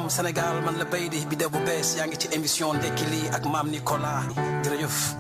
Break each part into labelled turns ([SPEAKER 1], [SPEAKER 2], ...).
[SPEAKER 1] salaam Sénégal man la bay di bidéo bu bees yaa ngi ci émission ndekki li ak Mame Nicolas jërëjëf.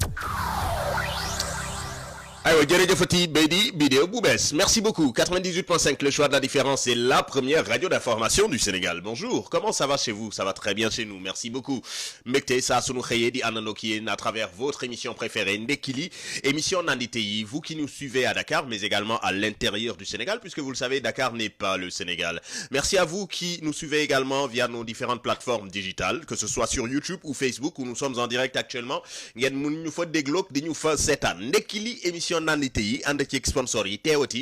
[SPEAKER 2] Ayo, jërëjëfati Beydi Bidéo bu bees. Merci beaucoup. 98.5, le choix de la différence, c'est la première radio d'information du Sénégal. Bonjour, comment ça va chez vous? Ça va très bien chez nous, merci beaucoup. Mbekte saa sunu xëyee di àndandoo ak yéen à travers votre émission préférée Ndekki li, émission nandite yi, vous qui nous suivez à Dakar, mais également à l'intérieur du Sénégal, puisque vous le savez, Dakar n'est pas le Sénégal. Merci à vous qui nous suivez également via nos différentes plateformes digitales, que ce soit sur YouTube ou Facebook, où nous sommes en direct actuellement. Ngeen mun ñu fa dégloog di ñu fa seetaan. Ndekki li émission nandite yi ànd ci sponsor yi teewati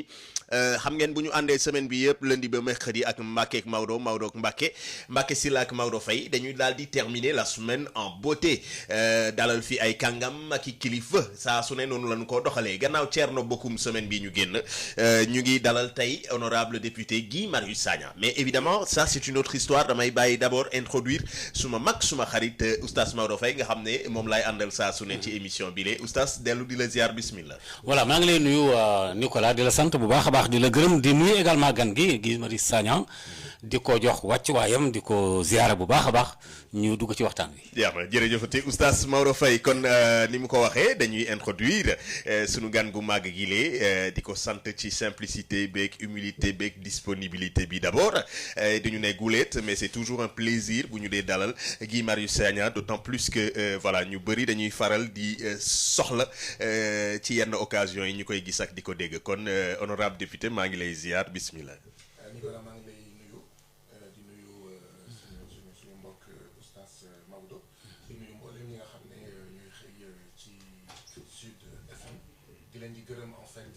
[SPEAKER 2] xam ngeen bu ñu àndee semaine bi yëpp lundi ba mercredi ak Mbacké ak Maodo ak Mbacké Sylla ak Maodo Faye dañuy daal di terminer la semaine en beauté dalal fi ay kàngam ak i kilifa saa su ne noonu lañu ko doxalee gannaaw Thierno Bocoum semaine bi ñu génn ñu ngi dalal tey honorable député Guy Marius Sagna. Mais évidemment ça c'est une autre histoire, damay bàyyi d'abord introduire suma mag suma xarit oustaz Maodo Faye nga xam ne moom laay àndal saa su ne ci émission bi le oustaz dellu di la ziar bismillah.
[SPEAKER 3] Voilà maa ngi lay nuyu Nicolas di la sant bu baax a baax di la gërëm di nuyu également gan gi Guy Marius Sagna di ko jox wàccuwaayam di ko ziyaara bu baax a baax ñu dugg ci waxtaan wi.
[SPEAKER 2] jërëjëfati oustaz Maodo Faye kon ni mu ko waxee dañuy introduire sunu gan gu màgg gi lee di ko sant ci simplicité beeg humilité beeg disponibilité bi d'abord dañu ne guleet mais c'est toujours un plaisir bu ñu dee dalal Guy Marius Sagna d'autant plus que voilà ñu bëri dañuy faral di soxla ci yenn occasion yi ñu koy gis ak di ko dégg kon honorable député maa ngi lay ziar bismillah.
[SPEAKER 4] Nicolas maa ngi lay nuyu di nuyu suñu mbokk oustaz Maodo di nuyu mboolem ñi nga xam ne ñuy xëy ci Sud FM di leen di gërëm en fait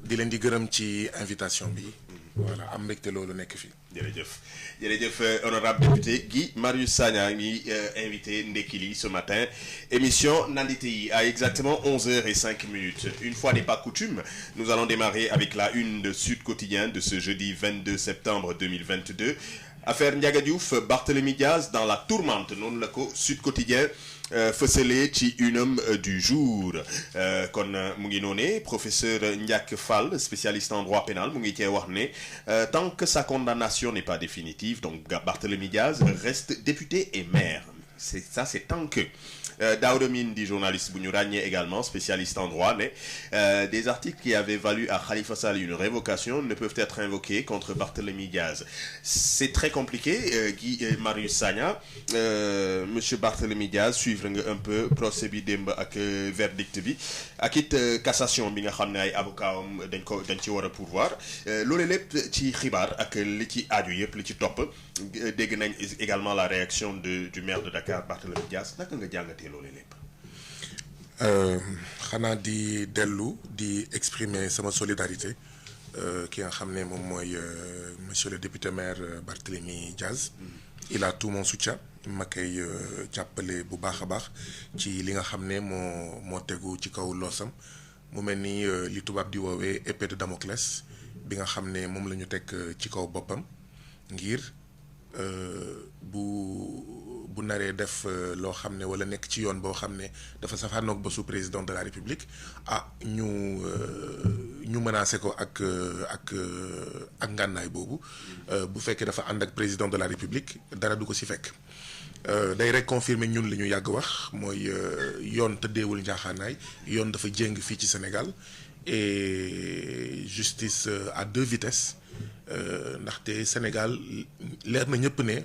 [SPEAKER 4] di leen di gërëm ci invitation bi voilà am mbégte loolu nekk fi.
[SPEAKER 2] jërëjëf honorable député Guy Marius Sagna ngi invité Ndekki li ce matin émission nandite yi à exactement 11h05. Une fois n'est pas coutume, nous allons démarrer avec la une de Sud Quotidien de ce jeudi 22 septembre 2022. Affaire Ndiaga Diouf, Barthélémy Diaz dans la tourmente noonu la ko Sud Quotidien fësale ci unam du jour kon mu ngi noone professeur Ndiak Fall spécialiste en droit pénal mu ngi cee wax ne tant que sa condamnation n'est pas définitive donc Barthélémy Diaz reste député et maire, c'est tant que Daouda Mine di journaliste bu ñu ràññee également spécialiste en droit ne des articles qui avaient valu à Khalifa Sall une révocation ne peuvent être invoqués contre Barthélémy Diaz. C'est très compliqué Guy Marius Sagna monsieur Barthélémy Diaz suivre nga un peu procès bi démb ak verdict bi ak it cassation bi nga xam ne ay avocat am dañ ci war a pourvoir loolu lépp ci xibaar ak li ci aaju yëpp li ci topp dégg nañ également la réaction du maire de Dakar Barthélémy Diaz naka nga jàngatee loolu lépp.
[SPEAKER 4] xanaa di dellu di exprimer sama solidarité ki nga xam ne moom mooy monsieur le député maire Barthélémy Diaz. Il a tout mon soutien ma koy jàppale bu baax a baax ci li nga xam ne moo tegu ci kaw loosam mu mel ni li tubaab di woowee épée de Damoclès bi nga xam ne moom la ñu teg ci kaw boppam ngir bu naree def loo xam ne wala nekk ci yoon boo xam ne dafa safaanoog ba su président de la République ñu menacé ko ak ngànnaay boobu bu fekkee dafa ànd ak président de la République dara du ko ci fekk day rek confirmer ñun li ñu yàgg wax mooy yoon tëddeewul njaaxaanaay yoon dafa jéng fii ci Sénégal et justice à deux vitesses ndaxte Sénégal leer na ñëpp ne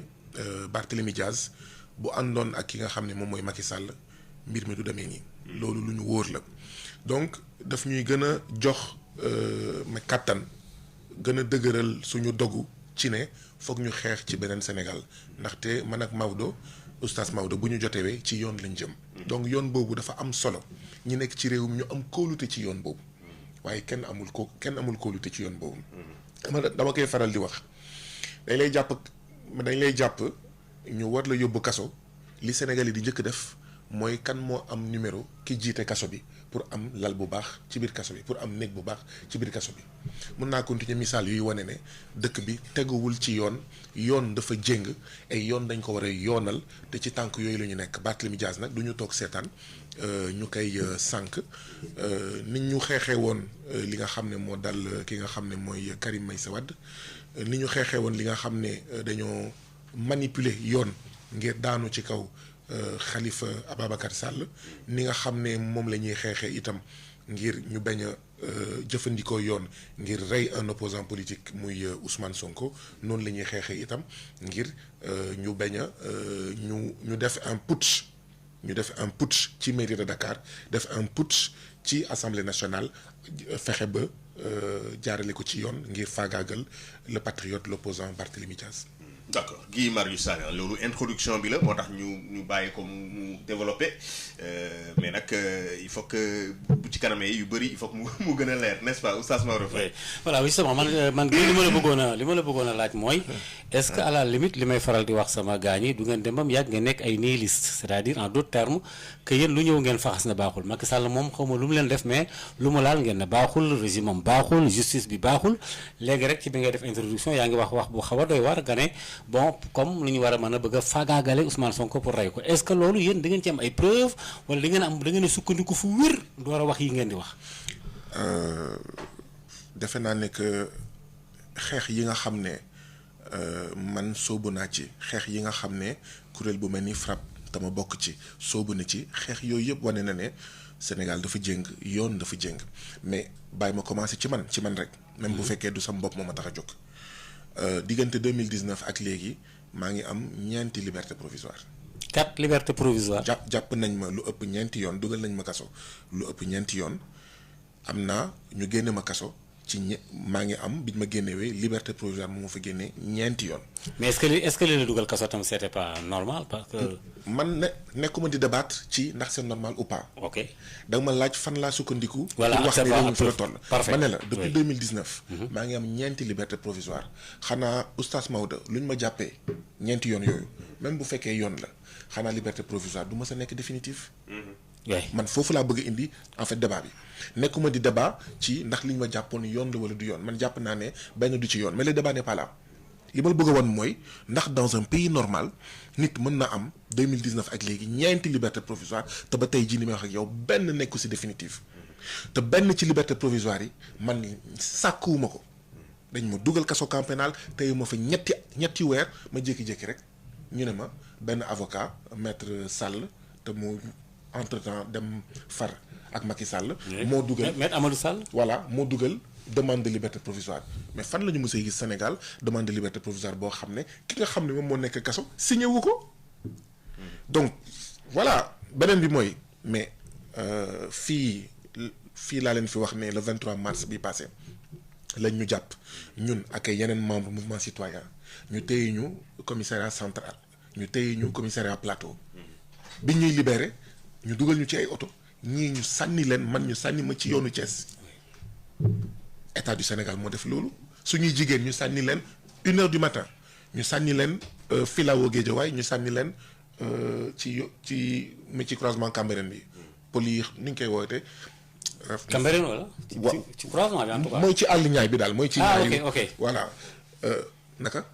[SPEAKER 4] Barthélémy Diaz bu àndoon ak ki nga xam ne moom mooy Macky Sall mbir mi du demee nii. loolu lu ñu wóor la donc daf ñuy gën a jox ma kàttan gën a dëgëral suñu dogu ci ne foog ñu xeex ci beneen Sénégal ndaxte man ak Maodo oustaz Maodo bu ñu jotewee ci yoon lañ jëm. donc yoon boobu dafa am solo ñi nekk ci réew mi ñu am kóolute ci yoon boobu waaye kenn amul kóolute ci yoon boobu. dama koy faral di wax dañ lay jàpp ñu war la yóbbu kaso li Sénégal yi di njëkk def mooy kan moo am numéro ki jiite kaso bi pour am lal bu baax ci biir kaso bi pour am néeg bu baax ci biir kaso bi. mën naa continuer misaal yuy wane ne dëkk bi teguwul ci yoon dafa jéng ay yoon dañ ko war a yoonal te ci tànk yooyu la ñu nekk. Barthélémy Diaz nag du ñu toog seetaan ñu koy sànq nit ñu xeexee woon li nga xam ne moo dal ki nga xam ne mooy Karim Meïssa Wade ni ñu xeexee woon li nga xam ne dañoo manipuler yoon ngir daanu ci kaw Khalifa Ababacar Sall ni nga xam ne moom la ñuy xeexee itam ngir ñu bañ a jëfandikoo yoon ngir rey un opposant politique muy Ousmane Sonko noonu la ñuy xeexee itam ngir ñu bañ a ñu def un putsch ci mairie de Dakar def un putsch ci assemblée nationale fexe ba jaarale ko ci yoon ngir faagaagal le patriote l'opposant Barthélémy Diaz.
[SPEAKER 2] D'accord Guy Marius Sagna loolu introduction bi la moo tax ñu bàyyi ko mu développé mais nag il faut que bu ci kanamee yu bëri il faut que mu gën a leer n'est-ce pas Oustaz Maodo Faye.
[SPEAKER 3] voilà justement man li ma la bëggoon a laaj mooy est-ce que à la limite li may faral di wax sama gaañ yi du ngeen dem ba mu yàgg ngeen nekk ay nihiliste c'est-à-dire en d'autres termes que yéen lu ñëw ngeen faxas na baaxul Macky Sall moom xaw ma lu mu leen def mais lu mu laal ngeen ne baaxul régime am baaxul justice bi baaxul léegi rek ci bi ngay def introduction yaa ngi wax bu xaw a doy war nga ne bon comme lu ñu war a mën a bëgg a faagaagale Ousmane Sonko pour rey ko est-ce que loolu yéen da ngeen ci am ay preuves wala da ngeen a sukkandiku fu wér door a wax yi ngeen di wax.
[SPEAKER 4] defe naa ne que xeex yi nga xam ne man soobu naa ci xeex yi nga xam ne kuréel bu mel ni FRAPP dama bokk ci soobu na ci xeex yooyu yëpp wane na ne Sénégal dafa jéng yoon dafa jéng mais bàyyi ma commencé ci man rek. même bu fekkee du sam bopp moo ma tax a jóg. diggante 2019 ak léegi maa ngi am 4 liberté provisoire.
[SPEAKER 3] 4 liberté provisoire.
[SPEAKER 4] jàpp nañ ma lu ëpp 4 yoon dugal nañ ma kaso lu ëpp 4 yoon am naa ñu génne ma kaso ci maa ngi am biñ ma génnewee liberté provisoire moo ma fa génnee 4 yoon.
[SPEAKER 3] mais est-ce que li la dugal kaso tam c'était pas normal parce que.
[SPEAKER 4] man nekkuma di débattre ci ndax c'est normal ou pas.
[SPEAKER 3] ok
[SPEAKER 4] da nga ma laaj fan laa sukkandiku.
[SPEAKER 3] voilà
[SPEAKER 4] pour wax ne réew mi fi la toll.
[SPEAKER 3] parfait
[SPEAKER 4] ma ne la depuis 2019. maa ngi am 4 liberté provisoire xanaa Oustaz Maodo lu ñu ma jàppee 4 yoon yooyu même bu fekkee yoon la xanaa liberté provisoire du ma sa nekk définitif. man foofu laa bëgg a indi en fait débat bi nekkuma di débat ci ndax li ñu ma jàppoon yoon la wala du yoon man jàpp naa ne benn du ci yoon mais le débat n'est pas là. li ma la bëgg a wan mooy ndax dans un pays normal nit mën na am 2019 ak léegi 4 liberté provisoire te ba tey jii ni may wax ak yow benn nekku ci définitive te benn ci liberté provisoire yi man sàkkuwuma ko dañ ma dugal kaso camp pénal tey ma fa ñetti weer ma jékki-jékki rek ñu ne ma benn avocat maître Sall te mu entre-temps dem far ak Macky Sall. moo dugal
[SPEAKER 3] maître Amadou Sall.
[SPEAKER 4] voilà moo dugal demande de liberté provisoire mais fan la ñu mës a gis Sénégal demande de liberté provisoire boo xam ne ki nga xam ne moom moo nekk kaso signé wu ko donc voilà beneen bi mooy mais fii laa leen fi wax ne le 23 mars bi passé lañ ñu jàpp ñun ak yeneen membre mouvement citoyen ñu téye ñu commissariat central ñu téye ñu commissariat plateau bi ñuy libéré ñu dugal ñu ci ay oto ñii ñu sànni leen man ñu sànni ma ci yoonu Thiès état du Sénégal moo def loolu suñuy jigéen ñu sànni leen 1h du matin ñu sànni leen Filao Guédiawaye ñu sànni leen ci croisement Cambérène bi poli ni ñu koy woowete
[SPEAKER 3] Cambérène wala. ci croisement bi en tout cas.
[SPEAKER 4] mooy ci àll ñaay bi daal mooy. ci ñaay
[SPEAKER 3] ok
[SPEAKER 4] voilà naka.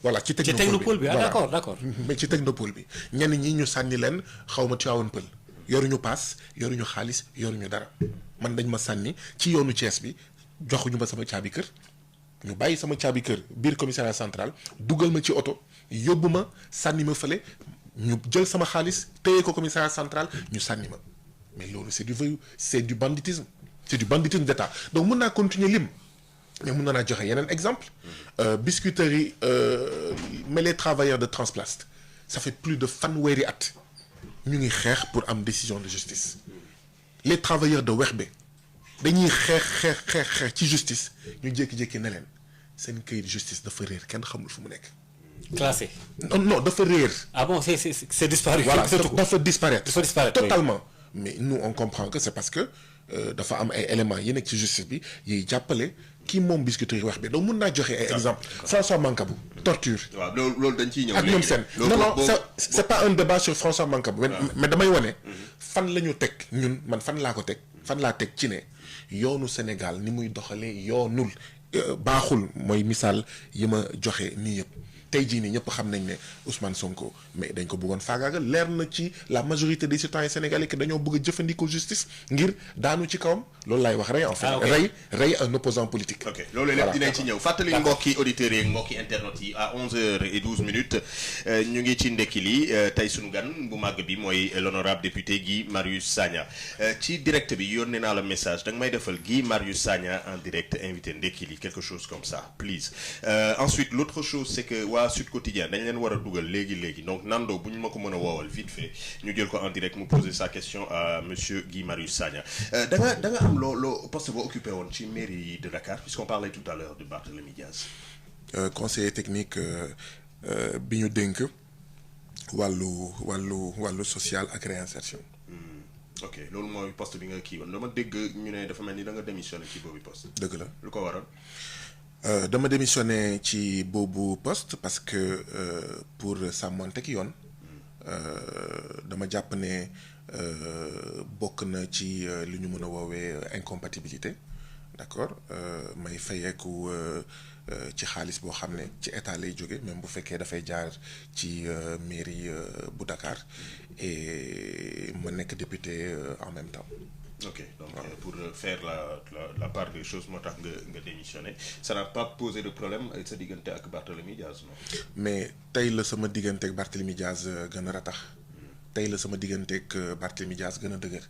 [SPEAKER 4] voilà ci
[SPEAKER 3] technopole bi
[SPEAKER 4] voilà
[SPEAKER 3] d'accord.
[SPEAKER 4] mais ci technopole bi ñenn ñi ñu sànni leen xaw ma Tivaouane Peulh yoruñu paas yoruñu xaalis yoruñu dara man dañ ma sànni ci yoonu Thiès bi joxuñu ma sama caabi kër ñu bàyyi sama caabi kër biir commissariat central dugal ma ci oto yóbbu ma sànni ma fële ñu jël sama xaalis téye ko commissariat central ñu sànni ma mais loolu c'est du voyou c'est du banditisme d'État donc mun naa continuer lim mais mun naa joxe yeneen exemple biscuiterie mais les travailleurs de Transplast ça fait plus de fanweeri at ñu ngi xeex pour am décision de justice les travailleurs de Werbe dañuy xeex ci justice ñu jékki-jékki ne leen seen këyit justice dafa réer kenn xamul fu mu nekk.
[SPEAKER 3] classé.
[SPEAKER 4] non dafa réer.
[SPEAKER 3] ah bon c'est disparu.
[SPEAKER 4] voilà dafa disparaître. Totalement.
[SPEAKER 3] Oui.
[SPEAKER 4] Mais nous on comprend que c'est parce que dafa am ay éléments yi nekk ci justice bi yiy jàppale kii moom biscuiterie wax bi donc mun naa joxe ay exemple François Mancabou torture.
[SPEAKER 2] waaw loolu dañ ciy ñëw
[SPEAKER 4] ak ñoom seen non c'est pas un débat sur François Mancabou mais damay wane fan la ñu teg ñun man fan laa ko teg fan laa teg ci ne yoonu Sénégal ni muy doxalee yoonul baaxul mooy misaal yi ma joxe nii yëpp tey jii nii ñëpp xam nañ ne Ousmane Sonko mais dañ ko bëggoon faagaagal leer na ci la majorité des citoyens sénégalais que dañoo bëgg a jëfandikoo justice ngir daanu ci kawam loolu laay wax rey en fait rey un opposant politique.
[SPEAKER 2] ok loolu lépp dinañ ci ñëw fàttali mbokki auditeurs yi mbokki internautes yi à 11h12 ñu ngi ci ndekki li tey sunu gan bu màgg bi mooy l'honorable député Guy Marius Sagna ci direct bi yónnee naa la message da nga may defal Guy Marius Sagna en direct invité ndekki li quelque chose comme ça please ensuite l'autre chose c'est que waa Sud Quotidien dañ leen war a dugal léegi donc Nando bu ñu ma ko mën a woowal vite fait ñu jël ko en direct mu poser sa question à monsieur Guy Marius Sagna da nga am loo poste boo occupé woon ci mairie de Dakar puisqu'on parlait tout à l'heure de Barthélémy Diaz.
[SPEAKER 4] Conseiller technique bi ñu dénk wàllu social ak réinsertion.
[SPEAKER 2] ok loolu mooy poste bi nga kii woon dama dégg ñu ne dafa mel ni da nga démissionné ci boobu poste.
[SPEAKER 4] dëgg la
[SPEAKER 2] lu ko waral.
[SPEAKER 4] dama démissionné ci boobu poste parce que pour sàmmonte ki yoon dama jàpp ne bokk na ci li ñu mën a woowee incompatibilité d'accord may fayeeku ci xaalis boo xam ne ci état lay jóge même bu fekkee dafay jaar ci mairie bu Dakar et ma nekk député en même temps.
[SPEAKER 2] ok donc pour faire la part des choses moo tax nga démissionné ça n'a pas posé de problème sa diggante ak Barthélémy Diaz non.
[SPEAKER 4] mais tey la sama diggante ak Barthélémy Diaz gën a ratax tey la sama diggante ak Barthélémy Diaz gën a dëgër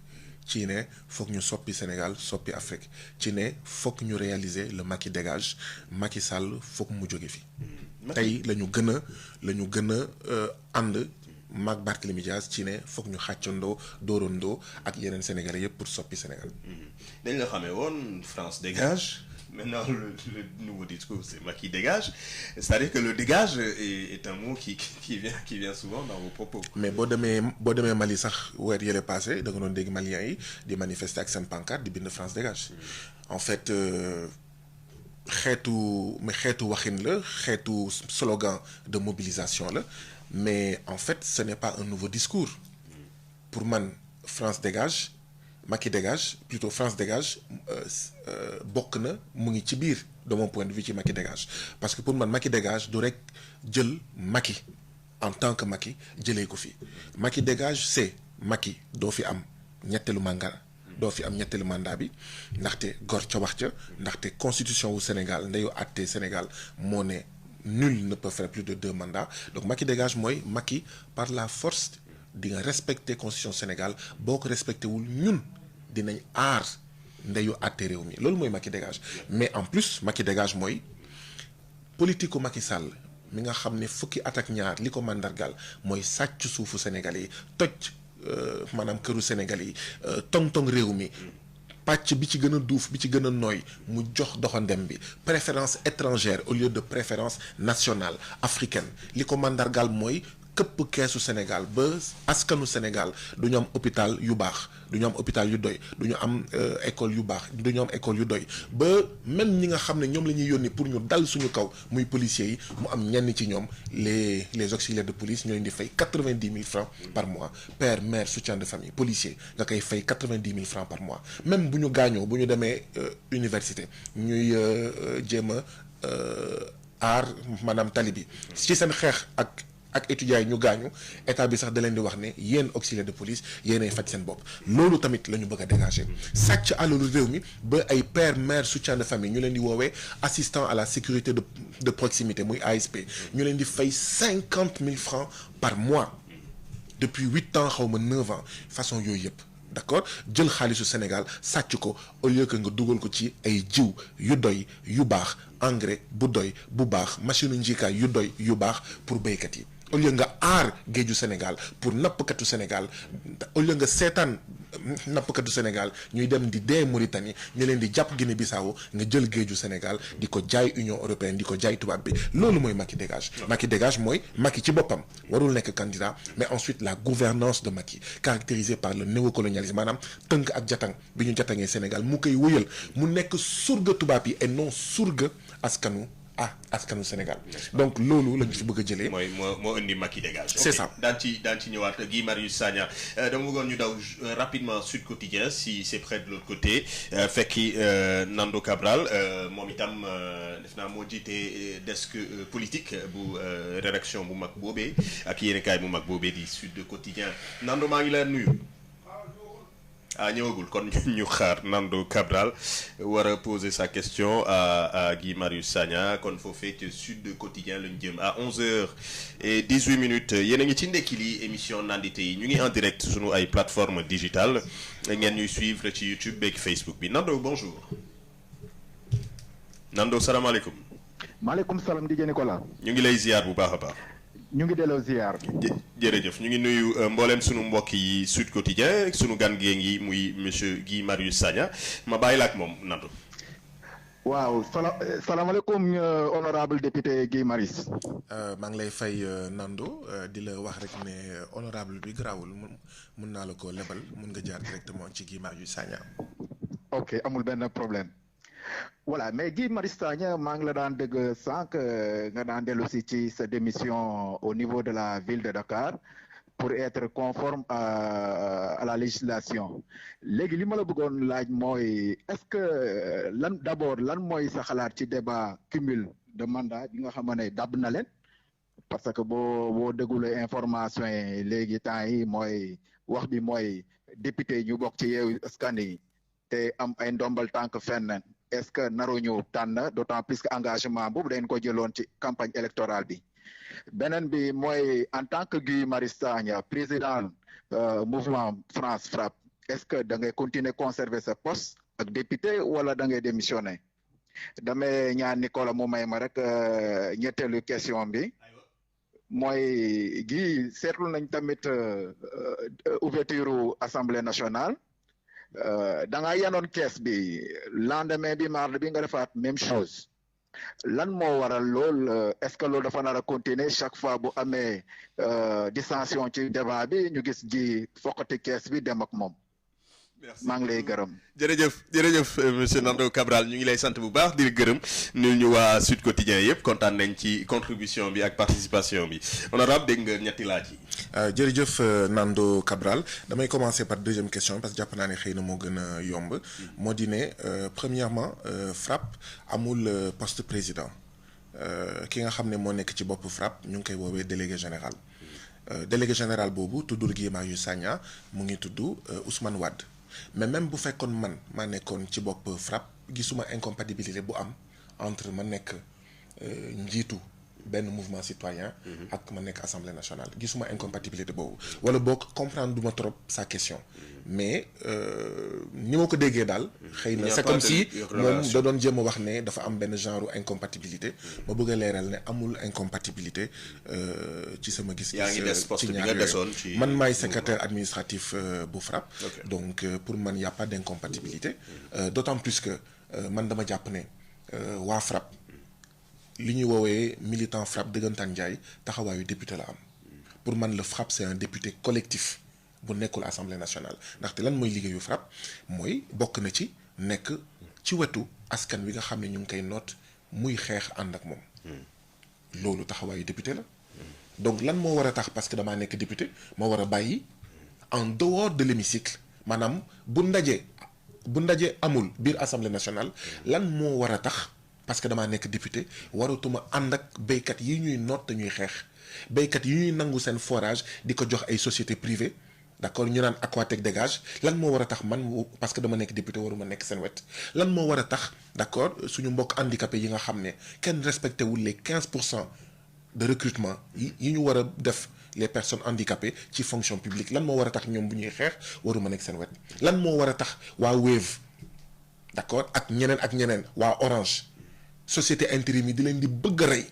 [SPEAKER 4] ci ne foog ñu soppi Sénégal soppi Afrique ci ne foog ñu réaliser le Macky dégage Macky Sall foog mu jóge fi. tey la ñu gën a ànd. maag Barthélémy Diaz ci ne foog ñu xàccandoo dóorandoo ak yeneen Sénégalais yëpp pour soppi Sénégal.
[SPEAKER 2] dañ la xamee woon France dégage maintenant le nouveau discours c'est Macky dégage c'est-à-dire que le dégage est un mot qui vient souvent dans vos propos.
[SPEAKER 4] mais boo demee Mali sax weer yële passé da nga doon dégg Maliens yi di manifester ak seen pancarte di bind France dégage. en fait xeetu waxin la xeetu slogan de mobilisation la. mais en fait ce n'est pas un nouveau discours pour man France dégage Macky dégage plutôt France dégage bokk na mu ngi ci biir de mon point de vue ci Macky dégage parce que pour man Macky dégage du rek jël Macky en tant que Macky jëlee ko fi Macky dégage c'est Macky doo fi am ñetteelu mandat bi ndaxte gor ca wax ca ndaxte constitution wu Sénégal ndeyu àtte Sénégal moo ne nul ne peut faire plus de 2 mandats donc Macky dégage mooy Macky par la force di nga respecter constitution Sénégal boo ko respecté wul ñun dinañ aar ndeyu àtte réew mi loolu mooy Macky dégage mais en plus Macky dégage mooy politiku Macky Sall mi nga xam ne fukki at ak ñaar li ko mandargal mooy sàcc suufu Sénégalais yi toj maanaam këru Sénégalais yi tong-tong réew mi pàcc bi ci gën a duuf bi ci gën a nooy mu jox doxandem bi préférence étrangère au lieu de préférence nationale africaine li ko mandargaal mooy këpp keesu Sénégal ba askanu Sénégal du ñu am hôpital yu baax du ñu am hôpital yu doy du ñu am école yu baax du ñu am école yu doy ba même ñi nga xam ne ñoom la ñuy yónni pour ñu dal suñu kaw muy policiers yi mu am ñenn ci ñoom les auxiliaires de police ñoo leen di fay 90 000 francs par mois père mère soutien de famille policier nga koy fay 90 000 francs par mois même bu ñu gaañoo bu ñu demee université ñuy jéem a aar maanaam tali bi ci seen xeex ak étudiants yi ñu gaañu état bi sax da leen di wax ne yéen auxiliaire de police yéenay faj seen bopp loolu tamit la ñu bëgg a dégager sàcc alalu réew mi ba ay père mère soutien de famille ñu leen di woowee assistant à la sécurité de proximité muy ASP ñu leen di fay 50 000 francs par mois depuis 8 ans xaw ma 9 ans façon yooyu yëpp d'accord jël xaalisu Sénégal sàcc ko au lieu que nga dugal ko ci ay jiw yu doy yu baax engrais bu doy bu baax machine njiikaay yu doy yu baax pour béykat yi au lieu nga aar géeju Sénégal pour nappkatu Sénégal au lieu nga seetaan nappkatu Sénégal ñuy dem di dee Mauritanie ñu leen di jàpp Guinée Bissau nga jël géeju Sénégal di ko jaay Union européenne di ko jaay tubaab bi loolu mooy Macky dégage. Macky dégage mooy Macky ci boppam warul nekk candidat mais ensuite la gouvernance de Macky caractérisée par le néocolonialisme maanaam tënk ak jatang bi ñu jatangee Sénégal mu koy wëyal mu nekk surga tubaab yi et non surga askanu à askanu Sénégal donc loolu la ñu fi bëgg a jëlee.
[SPEAKER 2] moo indi Macky dégage.
[SPEAKER 4] c'est ça
[SPEAKER 2] daan ci ñëwaat Guy Marius Sagna dama bëggoon ñu daw rapidement Sud Quotidien si c'est près de l'autre côté fekki Nando Cabral moom itam def naa moo jiite desk politique bu rédaction bu mag boobee ak yéenekaay bu mag boobee di Sud Quotidien Nando maa ngi la nuyu. ñëwagul kon ñu xaar Nando Cabral war a poser sa question à Guy Marius Sagna kon foofee ci Sud Quotidien lañu jëm à 11h18 yéen a ngi ci ndekki li émission nandite yi ñu ngi en direct sunu ay plateformes digitales ngeen ñuy suivre ci YouTube beeg Facebook bi Nando bonjour. Nando salaamaaleykum.
[SPEAKER 5] maaleykum salaam DJ Nicolas.
[SPEAKER 2] ñu ngi lay ziar bu baax a baax.
[SPEAKER 5] ñu ngi delloo ziar.
[SPEAKER 2] jërëjëf ñu ngi nuyu mbooleem sunu mbokk yi Sud Quotidien sunu gan gee ngi muy monsieur Guy Marius Sagna ma bàyyi la ak moom Nando.
[SPEAKER 5] waaw salaamaaleykum honorable député Guy Marius.
[SPEAKER 4] maa ngi lay fay Nando di la wax rek ne honorable bi garaawul mun naa la ko lebal mun nga jaar directement ci Guy Marius Sagna.
[SPEAKER 5] ok amul benn problème. voilà mais Guy Marius Sagna maa ngi la daan dégg sànq nga daan dellu si ci sa démission au niveau de la ville de Dakar pour être conforme à la législation léegi li ma la bëggoon laaj mooy est-ce que lan mooy sa xalaat ci débat cumul de mandat bi nga xam ne dab na leen parce que boo déglulee information yi léegi temps yi mooy wax bi mooy député ñu bokk ci Yewwi Askan Wi te am ay ndombal tànk fenn est-ce que naruñu tànn d'autant plus que engagement boobu dañ ko jëloon ci campagne électorale bi beneen bi mooy en tant que Guy Marius Sagna président mouvement France Frappe est-ce que da ngay continuer conserver sa poste ak député wala da ngay démissionner damay ñaan Nicolas mu may ma rek ñetteelu question bi mooy Guy seetlu nañ tamit ouverture assemblée nationale da nga yanoon kees bi lendemain bi mardi bi nga defaat même chose lan moo waral lool est-ce que loolu dafa nar a continuer chaque fois bu amee dissension ci débat bi ñu gis ji foqati kees bi dem ak moom. maa ngi lay gërëm.
[SPEAKER 2] jërëjëf monsieur Nando Cabral ñu ngi lay sant bu baax di gërëm nuyu ñu waa Sud Quotidien yëpp kontaan nañ ci contribution bi ak participation bi honorable dégg nga ñetti laaj yi.
[SPEAKER 4] jërëjëf Nando Cabral damay commencer par deuxième question parce que jàpp naa ne xëy na moo gën a yomb moo di ne premièrement FRAPP amul poste président ki nga xam ne moo nekk ci bopp FRAPP ñu ngi koy woowee délégué général délégué général boobu tuddul Guy Marius Sagna mu ngi tudd Ousmane Wade. mais même bu fekkoon man maa nekkoon ci bopp FRAPP gisuma incompatibilité bu am entre ma nekk njiitu benn mouvement citoyen ak ma nekk assemblée nationale gisuma incompatibilité boobu wala boog comprendre duma trop sa question mais ni ma ko déggee daal xëy na c'est comme si moom da doon jéem a wax ne dafa am benn genre incompatibilité ma bëgg a leeral ne amul incompatibilité ci sama gis-gis ci ñaar yooyu man maay secrétaire administratif bu FRAPP donc pour man y a pas d'incompatibilité d'autant plus que man dama jàpp ne waa FRAPP li ñuy woowee militant FRAPP dëggantaan Njaay taxawaayu député la am pour man le FRAPP c'est un député collectif bu nekkul assemblée nationale ndaxte lan mooy liggéeyu FRAPP mooy bokk na ci nekk ci wetu askan wi nga xam ne ñu ngi koy noot muy xeex ànd ak moom loolu taxawaayu député la donc lan moo war a tax parce que damaa nekk député moo war a bàyyi en dehors de l'hémicycle maanaam bu ndaje amul biir assemblée nationale lan moo war a tax parce que damaa nekk député waratuma ànd ak béykat yi ñuy noot te ñuy xeex béykat yi ñuy nangu seen forage di ko jox ay sociétés privées d'accord ñu naan Aquatech dégage lan moo war a tax man parce que dama nekk député waruma nekk seen wet lan moo war a tax d'accord suñu mbokk handicapés yi nga xam ne kenn respecté wul les 15% de recrutement yi ñu war a def les personnes handicapées ci fonction publique lan moo war a tax ñoom bu ñuy xeex waruma nekk seen wet lan moo war a tax waa Wave d'accord ak ñeneen waa Orange société intérim yi di leen di bëgg a rey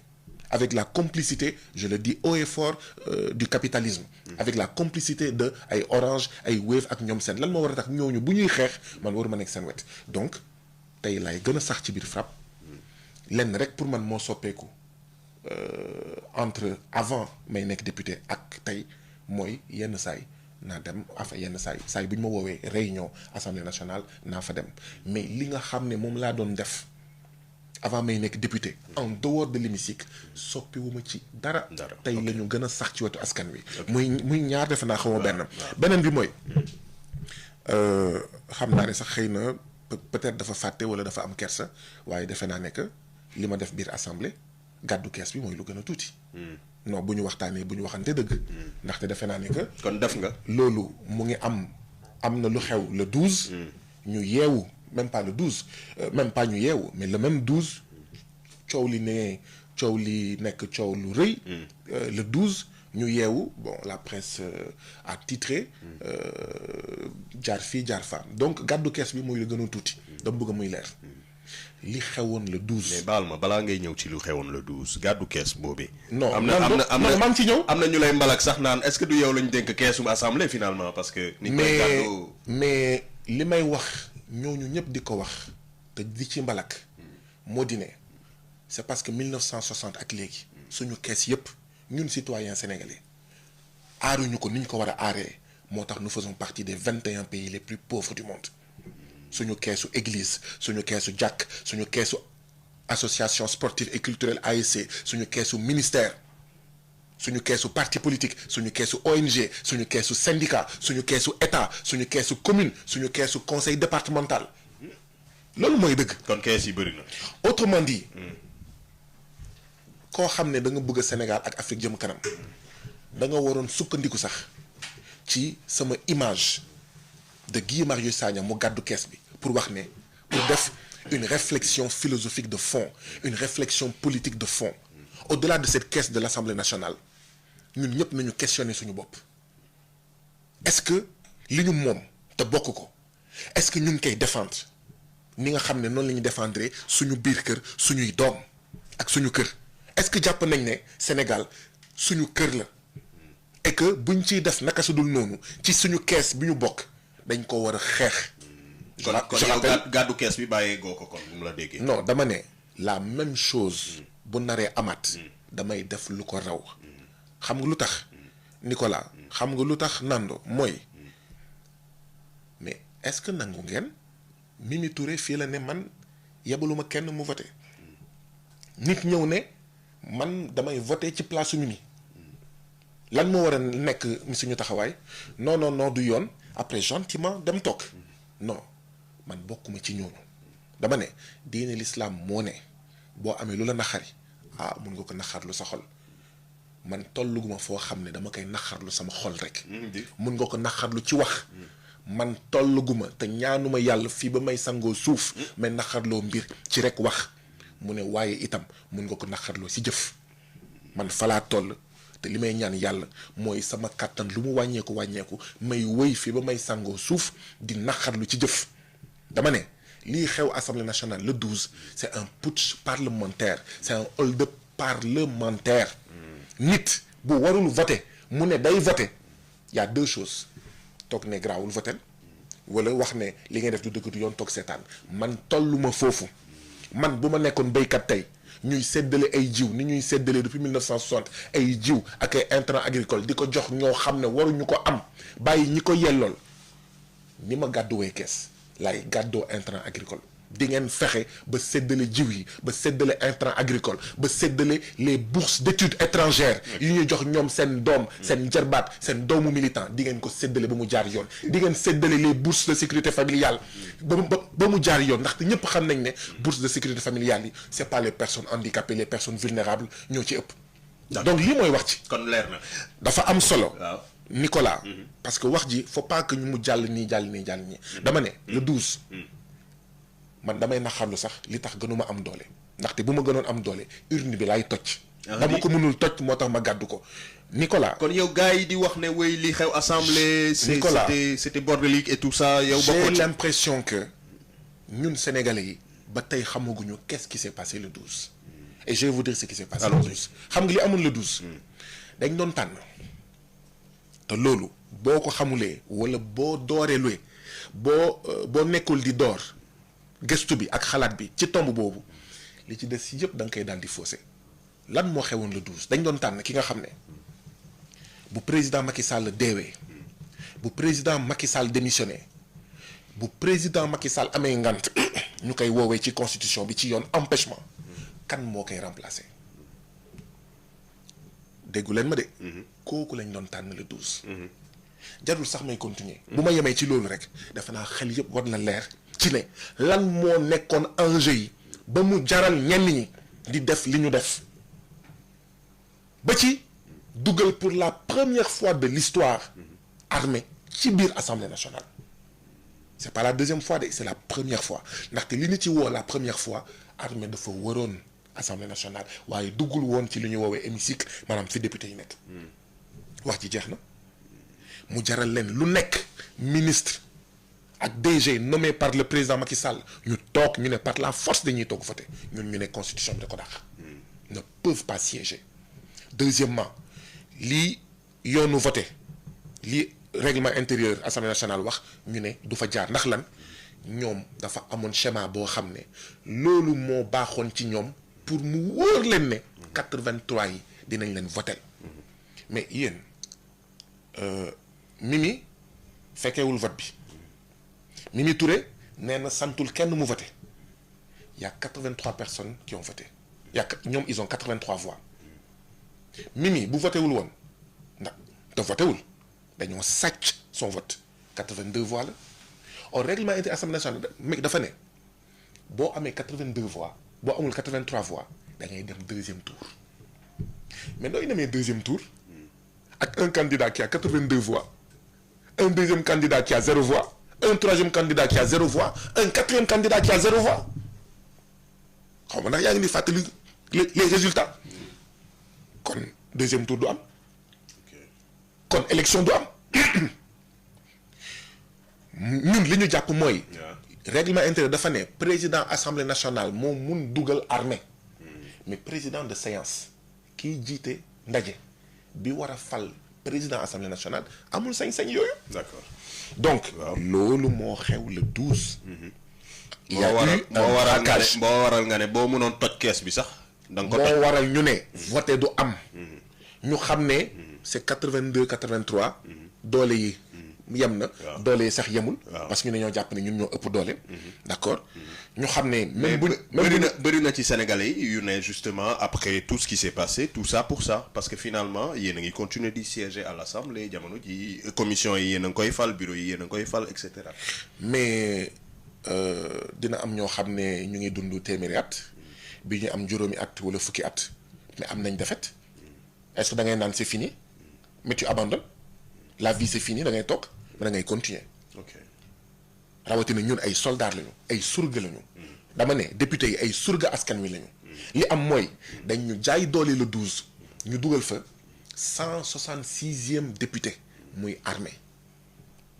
[SPEAKER 4] avec la complicité je le dis haut et fort du capitalisme avec la complicité de ay Orange ay Wave ak ñoom seen lan moo war a tax ñooñu bu ñuy xeex man waruma nekk seen wet donc tey laay gën a sax ci biir FRAPP lenn rek pour man moo soppeeku entre avant may nekk député ak tey mooy yenn saay naa dem enfin yenn saay bu ñu ma woowee réunion assemblée nationale naa fa dem mais li nga xam ne moom laa doon def avant may nekk député en dehors de l'hémicycle soppiwuma ci dara tey la ñu gën a sax ci wetu askan wi muy ñaar defe naa xaw ma beneen bi mooy xam naa ne sax xëy na peut-être dafa fàtte wala dafa am kersa waaye defe naa ne que li ma def biir assemblée gàddu kees bi mooy lu gën a tuuti non bu ñu waxtaanee bu ñu waxante dëgg ndaxte defe naa ne que
[SPEAKER 2] kon def nga
[SPEAKER 4] loolu mu ngi am na lu xew le 12 ñu yeewu même pas le 12 même pas ñu yeewu mais le même 12 coow li nekk coow lu rëy le 12 ñu yeewu bon la presse a titré jaar fii jaar fa donc gàddu kees bi muy la gën a tuuti dama bëgg muy leer li xewoon le 12.
[SPEAKER 2] mais baal ma balaa ngay ñëw ci lu xewoon le 12 gàddu kees boobee.
[SPEAKER 4] non am na maa ngi ci ñëw.
[SPEAKER 2] am na ñu lay mbalak sax naan est-ce que du yow lañ dénk keesum assemblée finalement parce que. ni koy gàddu
[SPEAKER 4] mais li may wax ñooñu ñëpp di ko wax te di ci mbalak moo di ne c'est parce que 1960 ak léegi suñu kees yëpp ñun citoyens sénégalais aaruñu ko ni ñu ko war a aaree moo tax nous faisons partie des 21 pays les plus pauvres du monde. suñu keesu église suñu keesu jàkk suñu keesu association sportive et culturelle ASC suñu keesu ministère suñu keesu parti politique suñu keesu ONG suñu keesu syndicat suñu keesu état suñu keesu commune suñu keesu conseil départemental loolu mooy dëgg.
[SPEAKER 2] kon kees yi bëri na.
[SPEAKER 4] autrement dit koo xam ne da nga bëgg Sénégal ak Afrique jëm kanam da nga waroon sukkandiku sax ci sama image de Guy Marius Sagna mu gàddu kees bi pour wax ne pour def une réflexion philosophique de fond une réflexion politique de fond au-delà de cette caisse de l'Assemblée nationale ñun ñëpp nañu questionner suñu bopp est-ce que li ñu moom te bokk ko est-ce que ñu ngi koy défendre ni nga xam ne noonu la ñuy défendre suñu biir kër suñuy doom ak suñu kër est-ce que jàpp nañ ne Sénégal suñu kër la et que buñ ciy def naka su dul noonu ci suñu kees bi ñu bokk dañ ko war a xeex.
[SPEAKER 2] kon yow gàddu kees bi bàyyee goo ko kon bu mu la déggee.
[SPEAKER 4] non dama ne la même chose bu naree amaat damay def lu ko raw xam nga lu tax Nicolas xam nga lu tax Nando mooy mais est-ce que nangu ngeen Mimi Touré fii la ne man yebaluma kenn mu voté nit ñëw ne man damay voté ci place Mimi lan moo war a nekk suñu taxawaay non du yoon après gentiment dem toog non man bokkuma ci ñooñu dama ne diine l'islam moo ne boo amee lu la naxari mun nga ko naxarlu sa xol man tolluguma foo xam ne dama koy naxarlu sama xol rek mun nga ko naxarlu ci wax man tolluguma te ñaanuma yàlla fii ba may sangoo suuf mais naxarloo mbir ci rek wax mu ne waaye itam mun nga ko naxarloo ci jëf man falaa toll te li may ñaan yàlla mooy sama kàttan lu mu wàññeeku may wëy fii ba may sangoo suuf di naxarlu ci jëf dama ne lii xew Assemblée nationale le 12 c'est un putsch parlementaire c'est un hold-up parlementaire nit bu warul voter mu ne day voter y a deux choses toog ne grawul voter wala wax ne li ngay def du dëgg du yoon toog seetaan man tolluma foofu man bu ma nekkoon béykat tey ñuy séddale ay jiw ni ñuy séddale depuis 1960 ay jiw ak ay intrants agricoles di ko jox ñoo xam ne waruñu ko am bàyyi ñi ko yellool ni ma gàdduwee kees laay gàddoo intrant agricole di ngeen fexe ba séddale jiw yi ba séddale intrant agricole ba séddale les bourses d'études étrangères yu ñuy jox ñoom seen doom seen jarbaat seen doomu militant di ngeen ko séddale ba mu jaar yoon di ngeen séddale les bourses de sécurité familiale ba mu jaar yoon ndaxte ñëpp xam nañ ne bourse de sécurité familiale yi c'est pas les personnes handicapées les personnes vulnérables ñoo ci ëpp donc lii mooy wax ci
[SPEAKER 2] kon leer na
[SPEAKER 4] dafa am solo
[SPEAKER 2] waaw
[SPEAKER 4] Nicolas parce que wax ji faut pas que ñu mu jàll nii dama ne le 12 man damay naxarlu sax li tax gënuma am doole ndaxte bu ma gënoon am doole urne bi laay toj dama ko mënul toj moo tax ma gàddu ko Nicolas
[SPEAKER 2] kon yow gars yi di wax ne wéy li xew assemblée
[SPEAKER 4] Nicolas
[SPEAKER 2] c'était bordélique et tout ça yow
[SPEAKER 4] j'ai l'impression que ñun sénégalais yi ba tey xamaguñu qu'est-ce qui s'est passé le 12 et je vais vous dire ce qui s'est passé le 12 xam nga li amoon le 12 dañ doon tànn te loolu boo ko xamulee wala boo dooreeluwee boo nekkul di door gëstu bi ak xalaat bi ci tomb boobu li ci des yëpp da nga koy daal di faussé lan moo xewoon le 12 dañ doon tànn ki nga xam ne bu président Macky Sall deewee bu président Macky Sall démissionné bu président Macky Sall amee ngant ñu koy woowee ci constitution bi ci yoon empêchement kan moo koy remplacer déggu leen ma de. kooku lañ doon tànn le 12. jarul sax may continuer. bu ma yemee ci loolu rek defe naa xel yëpp war na leer ci ne lan moo nekkoon enjeu yi ba mu jaral ñenn ñi di def li ñu def ba ci dugal pour la première fois de l'histoire armée ci biir assemblée nationale. c'est pas la deuxième fois de c'est la première fois ndaxte li ñu ci woo la première fois armée dafa waroon assemblée nationale waaye duggul woon ci li ñu woowee hémicycle maanaam fi député yi nekk. wax ji jeex na mu jaral leen lu nekk ministre ak DG nommé par le président Macky Sall ñu toog ñu ne par la force dañuy toog voté ñun ñu ne constitution bi da ko dàq. ne peuvent pas siéger. deuxièmement lii yoonu voté lii règlement intérieur assemblée nationale wax ñu ne du fa jaar ndax lan ñoom dafa amoon schéma boo xam ne loolu moo baaxoon ci ñoom pour mu wóor leen ne 83 yi dinañ leen voté mais yéen Mimi fekkeewul vote bi Mimi Touré nee na santul kenn mu voté y a 83 personnes qui ont voté ñoom ils ont 83 voix Mimi bu voté wul woon ndax te voté wul dañoo sàcc son vote 82 voix la au règlement intérieur assemblée nationale dafa ne boo amee 82 voix boo amul 83 voix da ngay dem deuxième tour mais nooy demee deuxième tour ak un candidat qui a 82 voix un deuxième candidat qui a 0 voix un troisième candidat qui a 0 voix un quatrième candidat qui a 0 voix xaw ma ndax yaa ngi ni fàttali les résultats kon deuxième tour du am kon élection du am ñun li ñu jàpp mooy règlement intérieur dafa ne président assemblée nationale moo mun dugal armée mais président de séance kiy jiite ndaje bi war a fal président assemblée nationale amul sañ-sañ yooyu. d'accord donc loolu moo xew le 12. il y a eu
[SPEAKER 2] moo waral nga ne boo mënoon toj kees bi sax. da nga ko toj
[SPEAKER 4] moo waral ñu ne voté du am. ñu xam ne c'est 82 83. doole yi yem na. doole yi sax yemul. parce que ñu ne ñoo jàpp ne ñun ñoo ëpp doole. d'accord ñu xam ne. même bu
[SPEAKER 2] bëri na ci Sénégalais yi yu ne justement après tout ce qui s'est passé tout ça pour ça parce que finalement yéen a ngi continuer di siéger à l'Assemblée jamono ji commission yi yéen a ngi koy fal bureau yi yéen a ngi koy fal et cetera.
[SPEAKER 4] mais dina am ñoo xam ne ñu ngi dund téeméeri at bi ñu am juróomi at wala fukki at mais am nañ défaite est-ce que da ngay naan c'est fini mais tu abandonnes la vie c'est fini da ngay toog mais da ngay continuer.
[SPEAKER 2] ok
[SPEAKER 4] rawatina ñun ay soldats lañu ay surga lañu. dama ne député yi ay surga askan wi lañu. li am mooy dañ ñu jaay doole le 12 ñu dugal fa 166e député muy armée.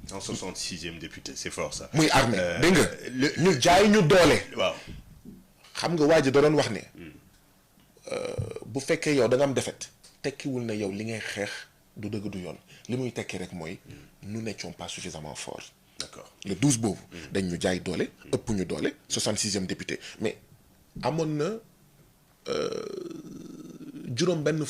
[SPEAKER 2] 166e député c'est fort ça.
[SPEAKER 4] muy armée dégg nga ñu jaay ñu doole.
[SPEAKER 2] waaw
[SPEAKER 4] xam nga waa ji da doon wax ne bu fekkee yow da nga am défaite tekkiwul ne yow li ngay xeex du dëgg du yoon li muy tekki rek mooy nous n'étions pas suffisamment forts.
[SPEAKER 2] d'accord
[SPEAKER 4] le 12 boobu dañ ñu jaay doole ëpp ñu doole 66e député mais amoon na juróom benn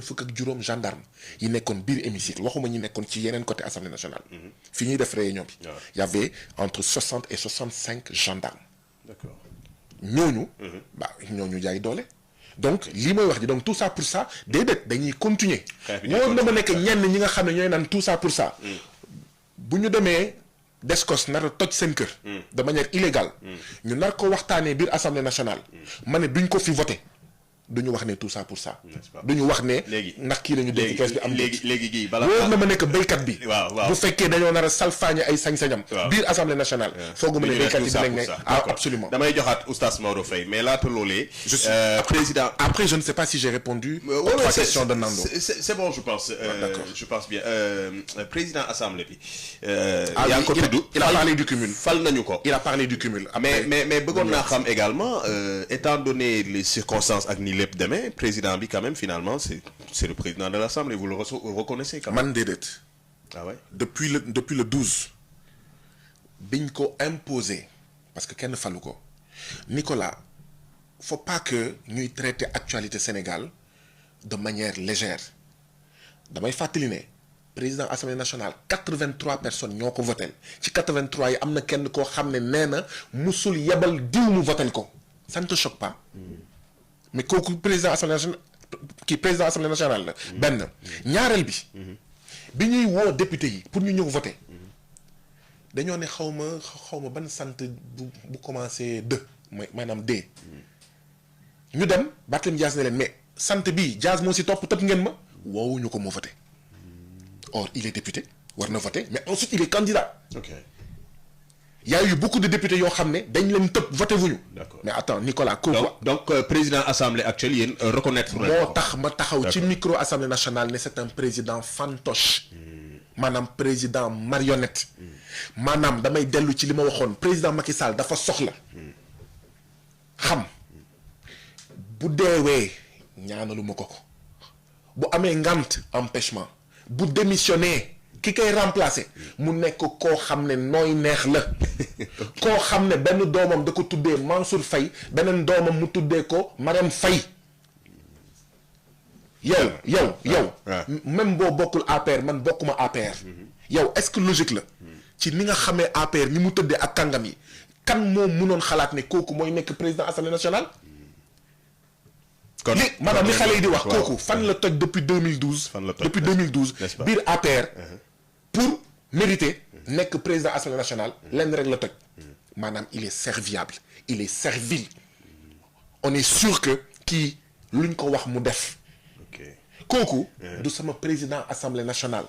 [SPEAKER 4] fukk ak juróom gendarme yi nekkoon biir hémicycle waxuma ñi nekkoon ci yeneen côté assemblée nationale. fi ñuy def réunion bi. y avait entre 60 et 65 gendarmes.
[SPEAKER 2] d'accord
[SPEAKER 4] ñooñu. ñooñu jaay doole. donc lii mooy wax ji donc tout ça pour ça déedéet dañuy continuer. wóor na ma nekk ñenn ñi nga xam ne ñooy naan tout ça pour ça. bu ñu demee Descos nar a toj seen kër. de manière illégale. ñu nar ko waxtaanee biir assemblée nationale. ma ne duñ ko fi voté. du ñu wax ne tout ça pour ça. du ñu wax ne.
[SPEAKER 2] léegi
[SPEAKER 4] ndax kii la ñu dégg kees bi am.
[SPEAKER 2] léegi gii balaa
[SPEAKER 4] wóor na ma nekk béykat bi.
[SPEAKER 2] waaw
[SPEAKER 4] bu fekkee dañoo nar a salfaañe ay sañ-sañam. biir assemblée nationale. fooguma ne béykat yi dinañ ne absolument.
[SPEAKER 2] damay joxaat oustaz Maodo Faye mais laata loolee. président.
[SPEAKER 4] après je ne sais pas si j'ai répondu aux trois questions de Nando.
[SPEAKER 2] c'est bon je pense.
[SPEAKER 4] d'accord
[SPEAKER 2] je pense bien président assemblée bi.
[SPEAKER 4] yaa ngi ko tudd il a parlé du cumul.
[SPEAKER 2] fal nañu ko.
[SPEAKER 4] il a parlé du cumul.
[SPEAKER 2] mais bëggoon naa xam également étant donné les circonstances ak ni lépp demee président bi quand même finalement c'est le président de l'Assemblée vous le reconnaissez quand même.
[SPEAKER 4] man déedéet.
[SPEAKER 2] ah ouais
[SPEAKER 4] depuis le 12 biñ ko imposé parce que kenn falu ko Nicolas faut pas que ñuy traiter actualité Sénégal de manière légère damay fàttali ne président assemblée nationale 83 personnes ñoo ko votel ci 83 yi am na kenn koo xam ne nee na musul yebal diw mu votel ko ça ne te choque pas mais kooku président assemblée nationale kii président assemblée nationale la benn ñaareel bi ñuy woo député yi pour ñu ñëw voter dañoo ne xaw ma ban sant bu commencé maanaam D ñu dem Barthélémy Dias ne leen mais sant bi Dias moo si topp tëb ngeen ma woowuñu ko moo voter or il est député war na voter mais ensuite il est candidat.
[SPEAKER 2] ok
[SPEAKER 4] y a eu beaucoup de députés yoo xam ne dañ leen tëb voté wuñu.
[SPEAKER 2] D'accord.
[SPEAKER 4] mais attends Nicolas kooku.
[SPEAKER 2] donc président assemblée actuelle yéen reconnaître.
[SPEAKER 4] moo tax ma taxaw ci micro assemblée nationale ne c'est un président fantoche. maanaam président marionnette. maanaam damay dellu ci li ma waxoon président Macky Sall dafa soxla. xam bu deewee ñaanalu ma ko bu amee ngant empêchement bu démissionné ki koy remplacer mu nekk koo xam ne nooy neex la koo xam ne benn doomam da ko tuddee Mansour Faye beneen doomam mu tuddee ko Marème Faye yow même boo bokkul APR man bokkuma APR yow est-ce que logique la ci ni nga xamee APR ni mu tëddee ak kàngam yi kan moom mënoon xalaat ne kooku mooy nekk président assemblée nationale
[SPEAKER 2] kon
[SPEAKER 4] li maanaam li xale yi di wax kooku fan la toj depuis 2012 depuis 2012 biir APR pour mériter nekk président assemblée nationale lenn rek la toj maanaam il est serviable il est servile on est sûr que kii luñ ko wax mu def kooku du sama président assemblée nationale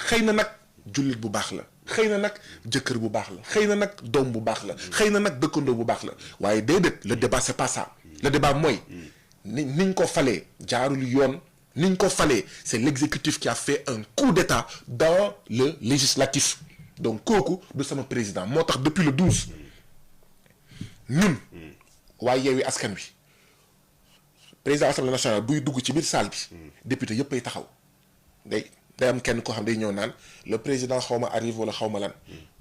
[SPEAKER 4] xëy na nag jullit bu baax la xëy na nag jëkkër bu baax la xëy na nag doom bu baax la xëy na nag dëkkandoo bu baax la waaye déedéet le débat c'est pas ça le débat mooy niñ ko falee jaarul yoon niñ ko falee c'est l'exécutif qui a fait un coup d'état dans le législatif donc kooku du sama président moo tax depuis le 12 ñun waaye Yewwi Askan Wi président assemblée nationale buy dugg ci biir salle bi député yëpp ay taxaw day am kenn koo xam day ñëw naan le président xaw ma arrive wala xaw ma lan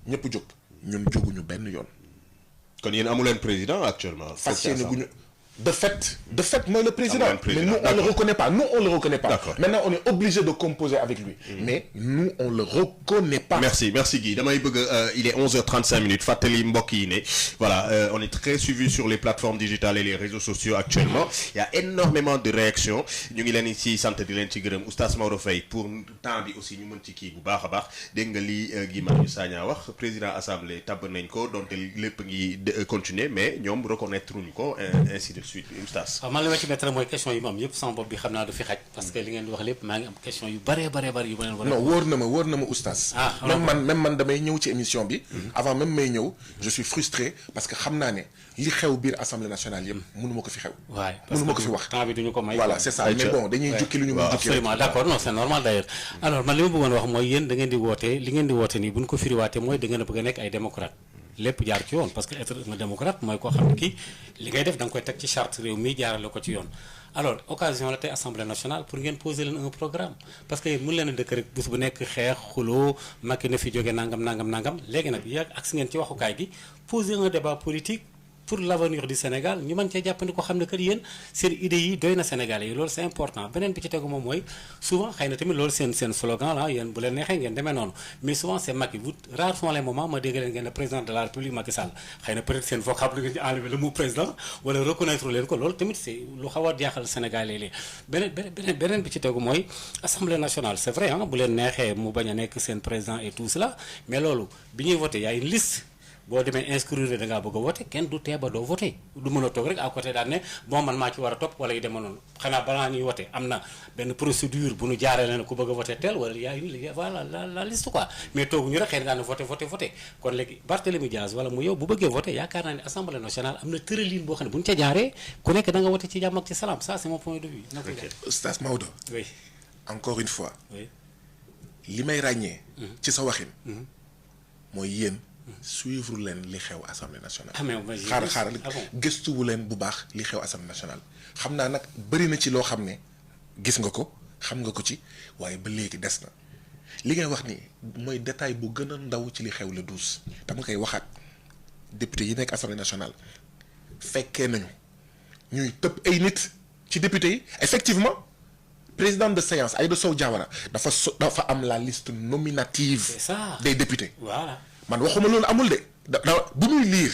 [SPEAKER 4] ñëpp jóg ñun jóguñu benn yoon.
[SPEAKER 2] kon yéen amu leen président actuellement.
[SPEAKER 4] fas yéene guñu de fait mooy le président mais nous on le reconnaît pas maintenant on est obligé de composer avec lui mais nous on le reconnaît pas.
[SPEAKER 2] merci Guy damay bëgg il est 11h35 fàttali mbokk yi ne voilà on est très suivi sur les plateformes digitales et les réseaux sociaux actuellement il y a énormément de réactions ñu ngi leen ci sant di leen ci gërëm Oustaz Maodo Faye pour temps bi aussi ñu mën ci kii bu baax a baax dégg nga li Guy Marius Sagna wax président assemblée tabb nañ ko donte lépp ngi continuer mais ñoom reconnaître uñ ko ainsi de suite.
[SPEAKER 3] waaw man li ma ci mettre mooy question yi moom yëpp sama bopp bi xam naa du fi xaj parce que li ngeen di wax lépp maa ngi am question yu bëree yu ma leen war a.
[SPEAKER 4] non wóor na ma oustaz. même man damay ñëw ci émission bi. avant même may ñëw je suis frustré parce que xam naa ne li xew biir assemblée nationale yëpp mënu ma ko fi xew. waay mënu ma ko fi wax
[SPEAKER 3] temps bi duñu ko may.
[SPEAKER 4] voilà c'est ça mais bon dañuy jukki lu ñu mën jukki.
[SPEAKER 3] absolument d'accord non c'est normal d'ailleurs. alors man li ma bëggoon wax mooy yéen da ngeen di woote li ngeen di woote nii bu ñu ko firiwaatee mooy da ngeen a bëgg a nekk ay démocrate lépp jaar ci yoon parce que être un démocrate mooy koo xam ne kii li ngay def da nga koy teg ci charte réew mi jaarale ko ci yoon alors occasion la tey assemblée nationale pour ngeen poser leen un programme parce que yéen mën leen a dëkk rek bés bu nekk xeex xuloo Macky na fi jóge nangam léegi nag yàgg ak si ngeen ci waxukaay gi poser un débat politique pour l'avenir du Sénégal ñu mën cee jàppandi ko xam ne que yéen seen idées yi doy na Sénégalais yi loolu c'est important beneen bi ci tegu moom mooy souvent xëy na tamit loolu seen slogan la yéen bu leen neexee ngeen demee noonu mais souvent c'est Macky vous rares sont les moments ma dégg leen ngeen ne président de la République Macky Sall xëy na peut-être seen vocable ngeen ci enlever le mot président wala reconnaître leen ko loolu tamit c'est lu xaw a jaaxal Sénégalais yi beneen bi ci tegu mooy Assemblée nationale c'est vrai bu leen neexee mu bañ a nekk seen président et tout cela mais loolu bi ñuy voté y a une liste boo demee inscrire da ngaa bëgg a voté kenn du tee ba doo voté du mën a toog rek à côté daal ne bon man maa ci war a topp wala yu demee noonu xanaa balaa ñuy voté am na benn procédure bu ñu jaaree leen ku bëgg a voté tel wala voilà la liste quoi mais tooguñu rek xëy na daan voté kon léegi Barthélémy Dias wala mu yow bu bëggee voté yaakaar naa ne assemblée nationale am na tërëlin boo xam ne bu ñu ca jaaree ku nekk da nga voté ci jàmm ak ci salaam ça c'est mon point de vue.
[SPEAKER 4] Oustaz Maodo.
[SPEAKER 3] oui
[SPEAKER 4] encore une fois.
[SPEAKER 3] oui
[SPEAKER 4] li may ràññee. ci sa waxin. mooy yéen. suivre leen li xew assemblée nationale. xaaral gëstuwu leen bu baax li xew assemblée nationale xam naa nag bëri na ci loo xam ne gis nga ko xam nga ko ci waaye ba léegi des na li ngay wax ni mooy détail bu gën a ndaw ci li xew le 12 dama koy waxaat député yi nekk assemblée nationale fekkee nañu ñuy tëb ay nit ci député yi effectivement président de séance Aïda Sow Diawara dafa am la liste nominative.
[SPEAKER 3] c'est ça
[SPEAKER 4] des députés.
[SPEAKER 3] voilà.
[SPEAKER 4] man waxuma loolu amul de bu muy liir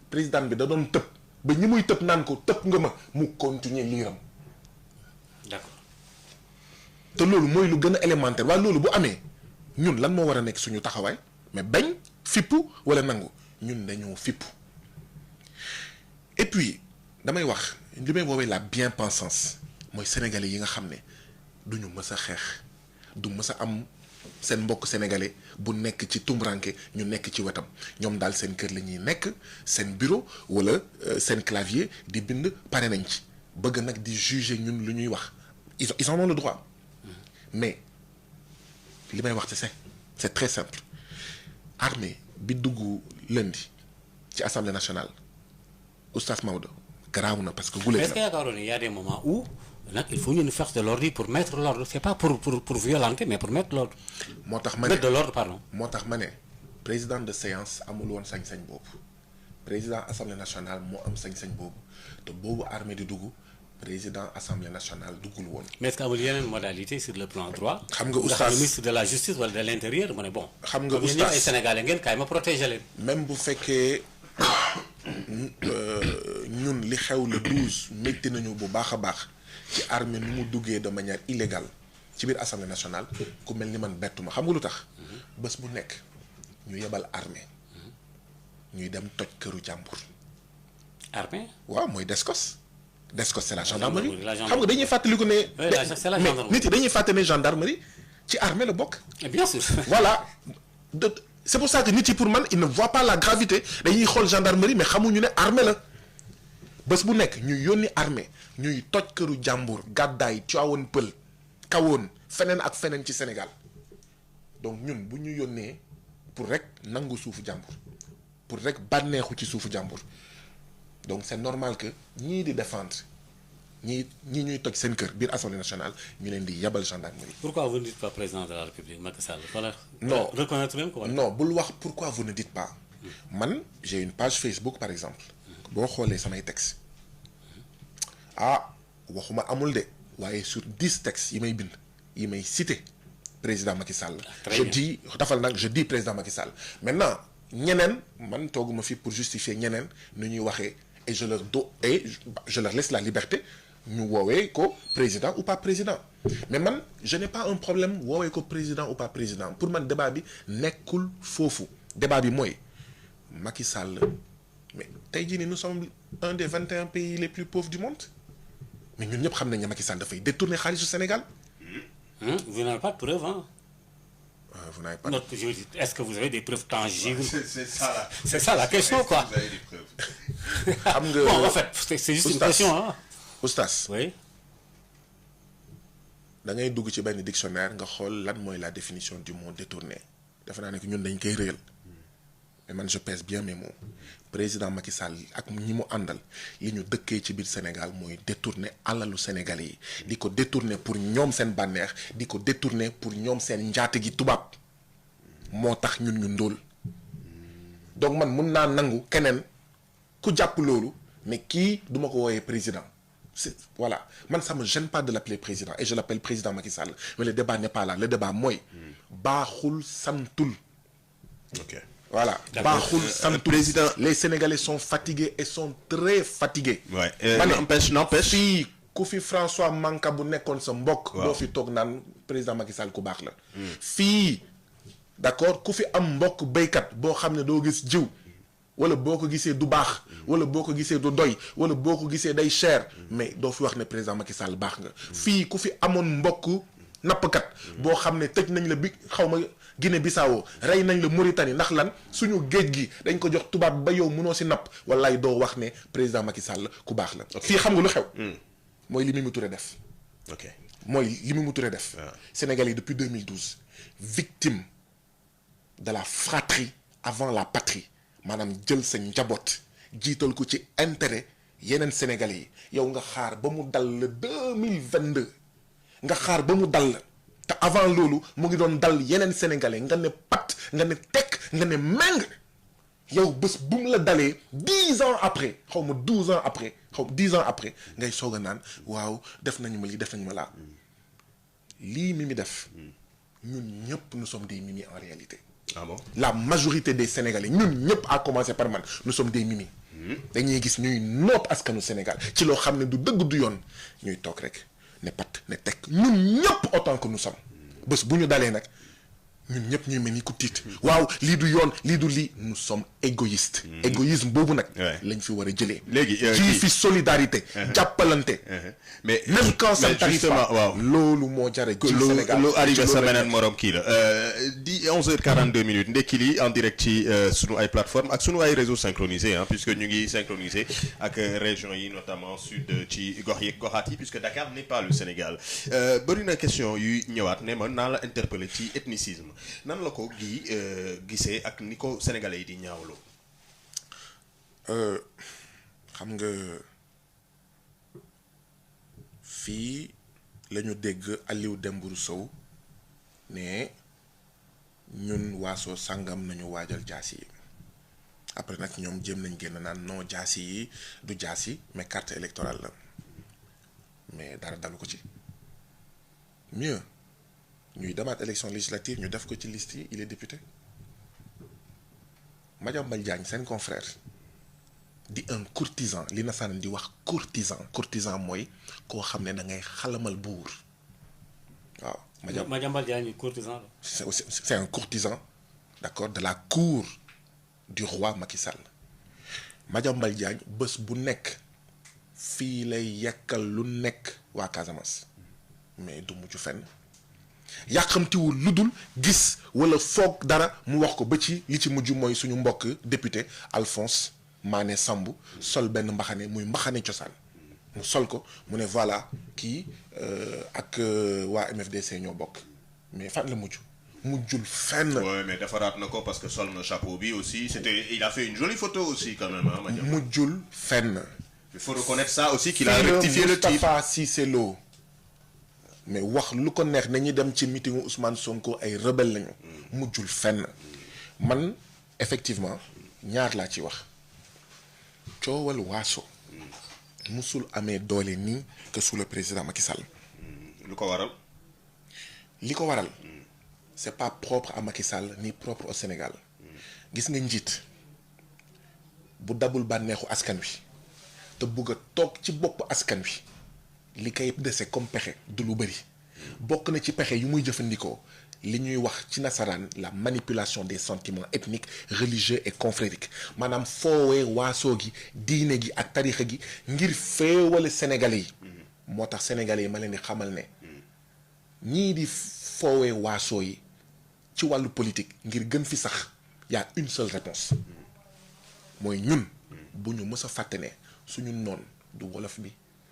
[SPEAKER 4] président bi da doon tëb ba ñi muy tëb naan ko tëb nga ma mu continuer liiram.
[SPEAKER 3] d'accord.
[SPEAKER 4] te loolu mooy lu gën a élémentaire waaye loolu bu amee ñun lan moo war a nekk suñu taxawaay mais bañ fippu wala nangu ñun dañoo fippu. et puis damay wax li may woowee la bien-pensance mooy sénégalais yi nga xam ne duñu mës a xeex du mës a am seen mbokk sénégalais bu nekk ci tumranke ñu nekk ci wetam ñoom daal seen kër la ñuy nekk seen bureau wala seen clavier di bind pare nañ ci bëgg nag di juger ñun lu ñuy wax ils en ont le droit mais li may wax c'est très simple armée bi dugg lundi ci assemblée nationale Oustaz Maodo garaaw na parce que guléet la.
[SPEAKER 3] est-ce que yaakaaroon ni y a des moments où nag il faut ñu force de l'ordre pour mettre l'ordre c'est pas pour violenter mais pour mettre l'ordre.
[SPEAKER 4] moo tax ma ne
[SPEAKER 3] mettre de l'ordre pardon.
[SPEAKER 4] moo tax ma ne président de séance amul woon sañ-sañ boobu président assemblée nationale moo am sañ-sañ boobu te boobu armée di dugg président assemblée nationale duggul woon.
[SPEAKER 3] mais est-ce que amul yeneen modalité sur le plan droit.
[SPEAKER 4] xam nga Oustaz
[SPEAKER 3] ministre de la justice wala de l'intérieur mu ne bon.
[SPEAKER 4] xam nga
[SPEAKER 3] Oustaz comme ay sénégalais ngeen kaay ma protéger leen.
[SPEAKER 4] même bu fekkee ñun li xew le 12 métti nañu bu baax a baax ci armée nu mu duggee de manière illégale ci biir assemblée nationale ku mel ni man bettu ma xam nga lu tax bés bu nekk ñu yebal armée ñuy dem toj këru jàmbur.
[SPEAKER 3] armée.
[SPEAKER 4] waaw mooy Descos c'est la gendarmerie
[SPEAKER 3] la
[SPEAKER 4] xam nga dañuy fàttaliku ne.
[SPEAKER 3] c'est la gendarmerie
[SPEAKER 4] mais nit yi dañuy fàttali ne gendarmerie ci armée la bokk.
[SPEAKER 3] bien sûr.
[SPEAKER 4] voilà c'est pour ça que nit yi pour man ils ne voient pas la gravité dañuy xool gendarmerie mais xamuñu ne armée la bés bu nekk ñuy yónni armée ñuy toj këru jàmbur gàddaay Tivaouane Peulh kawoon feneen ak feneen ci Sénégal donc ñun bu ñu yónnee pour rek nangu suufu jàmbur pour rek bànneexu ci suufu jàmbur donc c'est normal que ñii di défendre ñii ñuy toj seen kër biir assemblée nationale ñu leen di yebal gendarmerie.
[SPEAKER 3] pourquoi vous ne dites pas président de la République Macky Sall voilà.
[SPEAKER 4] non
[SPEAKER 3] reconnaître leen ko.
[SPEAKER 4] non bul wax pourquoi vous ne dites pas. man j'ai une page Facebook par exemple. boo xoolee samay textes waxuma amul de waaye sur 10 textes yi may bind yi may citer président Macky Sall. je dis dafal nag je dis président Macky Sall maintenant ñeneen man tooguma fi pour justifier ñeneen nu ñuy waxee et je leur laisse la liberté ñu woowee ko président ou pas président mais man je n'ai pas un problème woowee ko président ou pas président pour man débat bi nekkul foofu débat bi mooy Macky Sall mais tey jii nii nous sommes un des 21 pays les plus pauvres du monde mais ñun ñëpp xam nañ ne Macky Sall dafay détourner xaalisu Sénégal.
[SPEAKER 3] Vous n'avez pas de preuves hein.
[SPEAKER 4] Vous n'avez pas
[SPEAKER 3] de... Est-ce que vous avez des preuves tangibles?
[SPEAKER 2] C'est
[SPEAKER 3] ça la question quoi.
[SPEAKER 2] Vous avez des preuves.
[SPEAKER 4] xam nga
[SPEAKER 3] bon en fait c'est juste une question hein.
[SPEAKER 4] Oustaz.
[SPEAKER 3] oui.
[SPEAKER 4] da ngay dugg ci benn dictionnaire nga xool lan mooy la définition du mot détourné defe naa ne que ñun dañ koy réel mais man je pèse bien mes mots président Macky Sall ak ñi mu àndal li ñu dëkkee ci biir Sénégal mooy détourner alalu Sénégalais yi di ko détourner pour ñoom seen bànneex di ko détourner pour ñoom seen njaate gi tubaab moo tax ñun ñu ndóol donc man mun naa nangu keneen ku jàpp loolu mais kii duma ko wooyee président voilà man ça me gêne pas de l'appeler président et je l'appelle président Macky Sall mais le débat n'est pas là le débat mooy baaxul santul.
[SPEAKER 2] ok
[SPEAKER 4] voilà baaxul santul
[SPEAKER 2] président
[SPEAKER 4] les Sénégalais sont fatigués et sont très fatigués.
[SPEAKER 2] ouais
[SPEAKER 4] n'empêche fii ku fi François Manka bu nekkoon sa mbokk. doo fi toog naan président Macky Sall ku baax la. fii d'accord ku fi am mbokk béykat boo xam ne doo gis jiw. wala boo ko gisee du baax wala boo ko gisee du doy wala boo ko gisee day cher mais doo fi wax ne président Macky Sall baax nga fii ku fi amoon mbokk nappkat boo xam ne tëj nañ la bi xaw ma Guinée Bissau rey nañ la Mauritanie ndax lan suñu géej gi dañ ko jox tubaab ba yow mënoo si napp wallaay doo wax ne président Macky Sall ku baax la fii xam nga lu xew mooy li Mimi Touré def mooy li Mimi Touré def Sénégalais depuis 2012 victime de la fratrie avant la patrie maanaam jël sa njaboot jiital ko ci intérêt yeneen Sénégalais yi yow nga xaar ba mu dal le 2022 nga xaar ba mu dal te avant loolu mu ngi doon dal yeneen Sénégalais nga ne pat nga ne tekk nga ne meng yow bés bu mu la dalee 10 ans après xaw ma 12 ans après xaw 10 ans après ngay soog a naan waaw def nañu ma lii def nañu ma laa lii Mimi def ñun ñëpp nous sommes des Mimi en réalité.
[SPEAKER 2] Ah bon?
[SPEAKER 4] La majorité des Sénégalais ñun ñëpp à commencer par man nous sommes des Mimi dañuy gis ñuy noot askanu Sénégal ci loo xam ne du dëgg du yoon ñuy toog rek ne pat ne teg ñun ñëpp autant que nous sommes bés bu ñu dalee nag ñun ñëpp ñuy mel ni ku tiit waaw lii du yoon lii du lii nous sommes égoïstes. égoïsme boobu nag. lañ fi war a jëlee.
[SPEAKER 2] léegi
[SPEAKER 4] ji fi solidarité. jàppalante.
[SPEAKER 2] mais
[SPEAKER 4] même quand ça t'arrive pas
[SPEAKER 2] waaw
[SPEAKER 4] loolu moo jar a ji Sénégal
[SPEAKER 2] lu arrivé sa beneen morom kii la di 11h42 minutes ndekki li en direct ci sunu ay plateformes ak sunu ay réseaux synchronisés puisque ñu ngi synchronisé ak régions yi notamment sud ci gox yeeg goxaat yi puisque Dakar n'est pas le Sénégal bëri na question yuy ñëwaat ne ma naa la interpeller ci ethnicisme. nan la ko gisee ak ni ko sénégalais yi di ñaawloo.
[SPEAKER 4] xam nga fii la ñu dégg Aliou Dembourou Sow ne ñun waaso sàngam nañu waajal jaasi yi après nag ñoom jéem nañ génn naan non jaasi yi du jaasi mais carte électorale la mais dara dalu ko ci mieux. ñuy demaat élection législative ñu def ko ci liste yi il est député Madiambal Diagne seen confrère di un courtisan li na sànn di wax courtisan mooy koo xam ne da ngay xalamal buur waaw.
[SPEAKER 3] Madiambal Diagne courtisan la.
[SPEAKER 4] c'est un courtisan d'accord de la cour du roi Macky Sall Madiambal Diagne bés bu nekk fii lay yekkal lu nekk waa Casamance mais du mujj fenn. yàqamtiwul lu dul gis wala foog dara mu wax ko ba ci li ci mujj mooy suñu mbokk député Alphonse Mané Sambou sol benn mbaxane muy mbaxane cosaan mu sol ko mu ne voilà kii ak waa MFDC ñoo bokk mais fan la mujjul fenn.
[SPEAKER 2] ouais mais defaraat na ko parce que sol na chapeau bi aussi il a fait une jolie photo aussi quand même
[SPEAKER 4] mujjul fenn.
[SPEAKER 2] il faut reconnaître ça aussi qu'il a rectifié le titre.
[SPEAKER 4] Moustapha Cissé Lo mais wax lu ko neex nañu dem ci meetingu Ousmane Sonko ay rebelle lañu. mujjul fenn man effectivement ñaar laa ci wax coowal waaso musul amee doole nii que sous le président Macky Sall.
[SPEAKER 2] lu ko waral.
[SPEAKER 4] li ko waral c'est pas propre à Macky Sall ni propre au Sénégal gis nga njiit bu dabul bànneexu askan wi te bugg a toog ci bopp askan wi. li koy dese comme pexe du lu bëri bokk na ci pexe yu muy jëfandikoo li ñuy wax ci nasaraan la manipulation des sentiments ethniques religieux et confrériques maanaam foowee waasoo gi diine gi ak tarixa gi ngir féewale sénégalais yi moo tax sénégalais yi ma leen di xamal ne ñii di foowee waasoo yi ci wàllu politique ngir gën fi sax y a une seule réponse mooy ñun bu ñu mës a fàtte ne suñu noon du wolof bi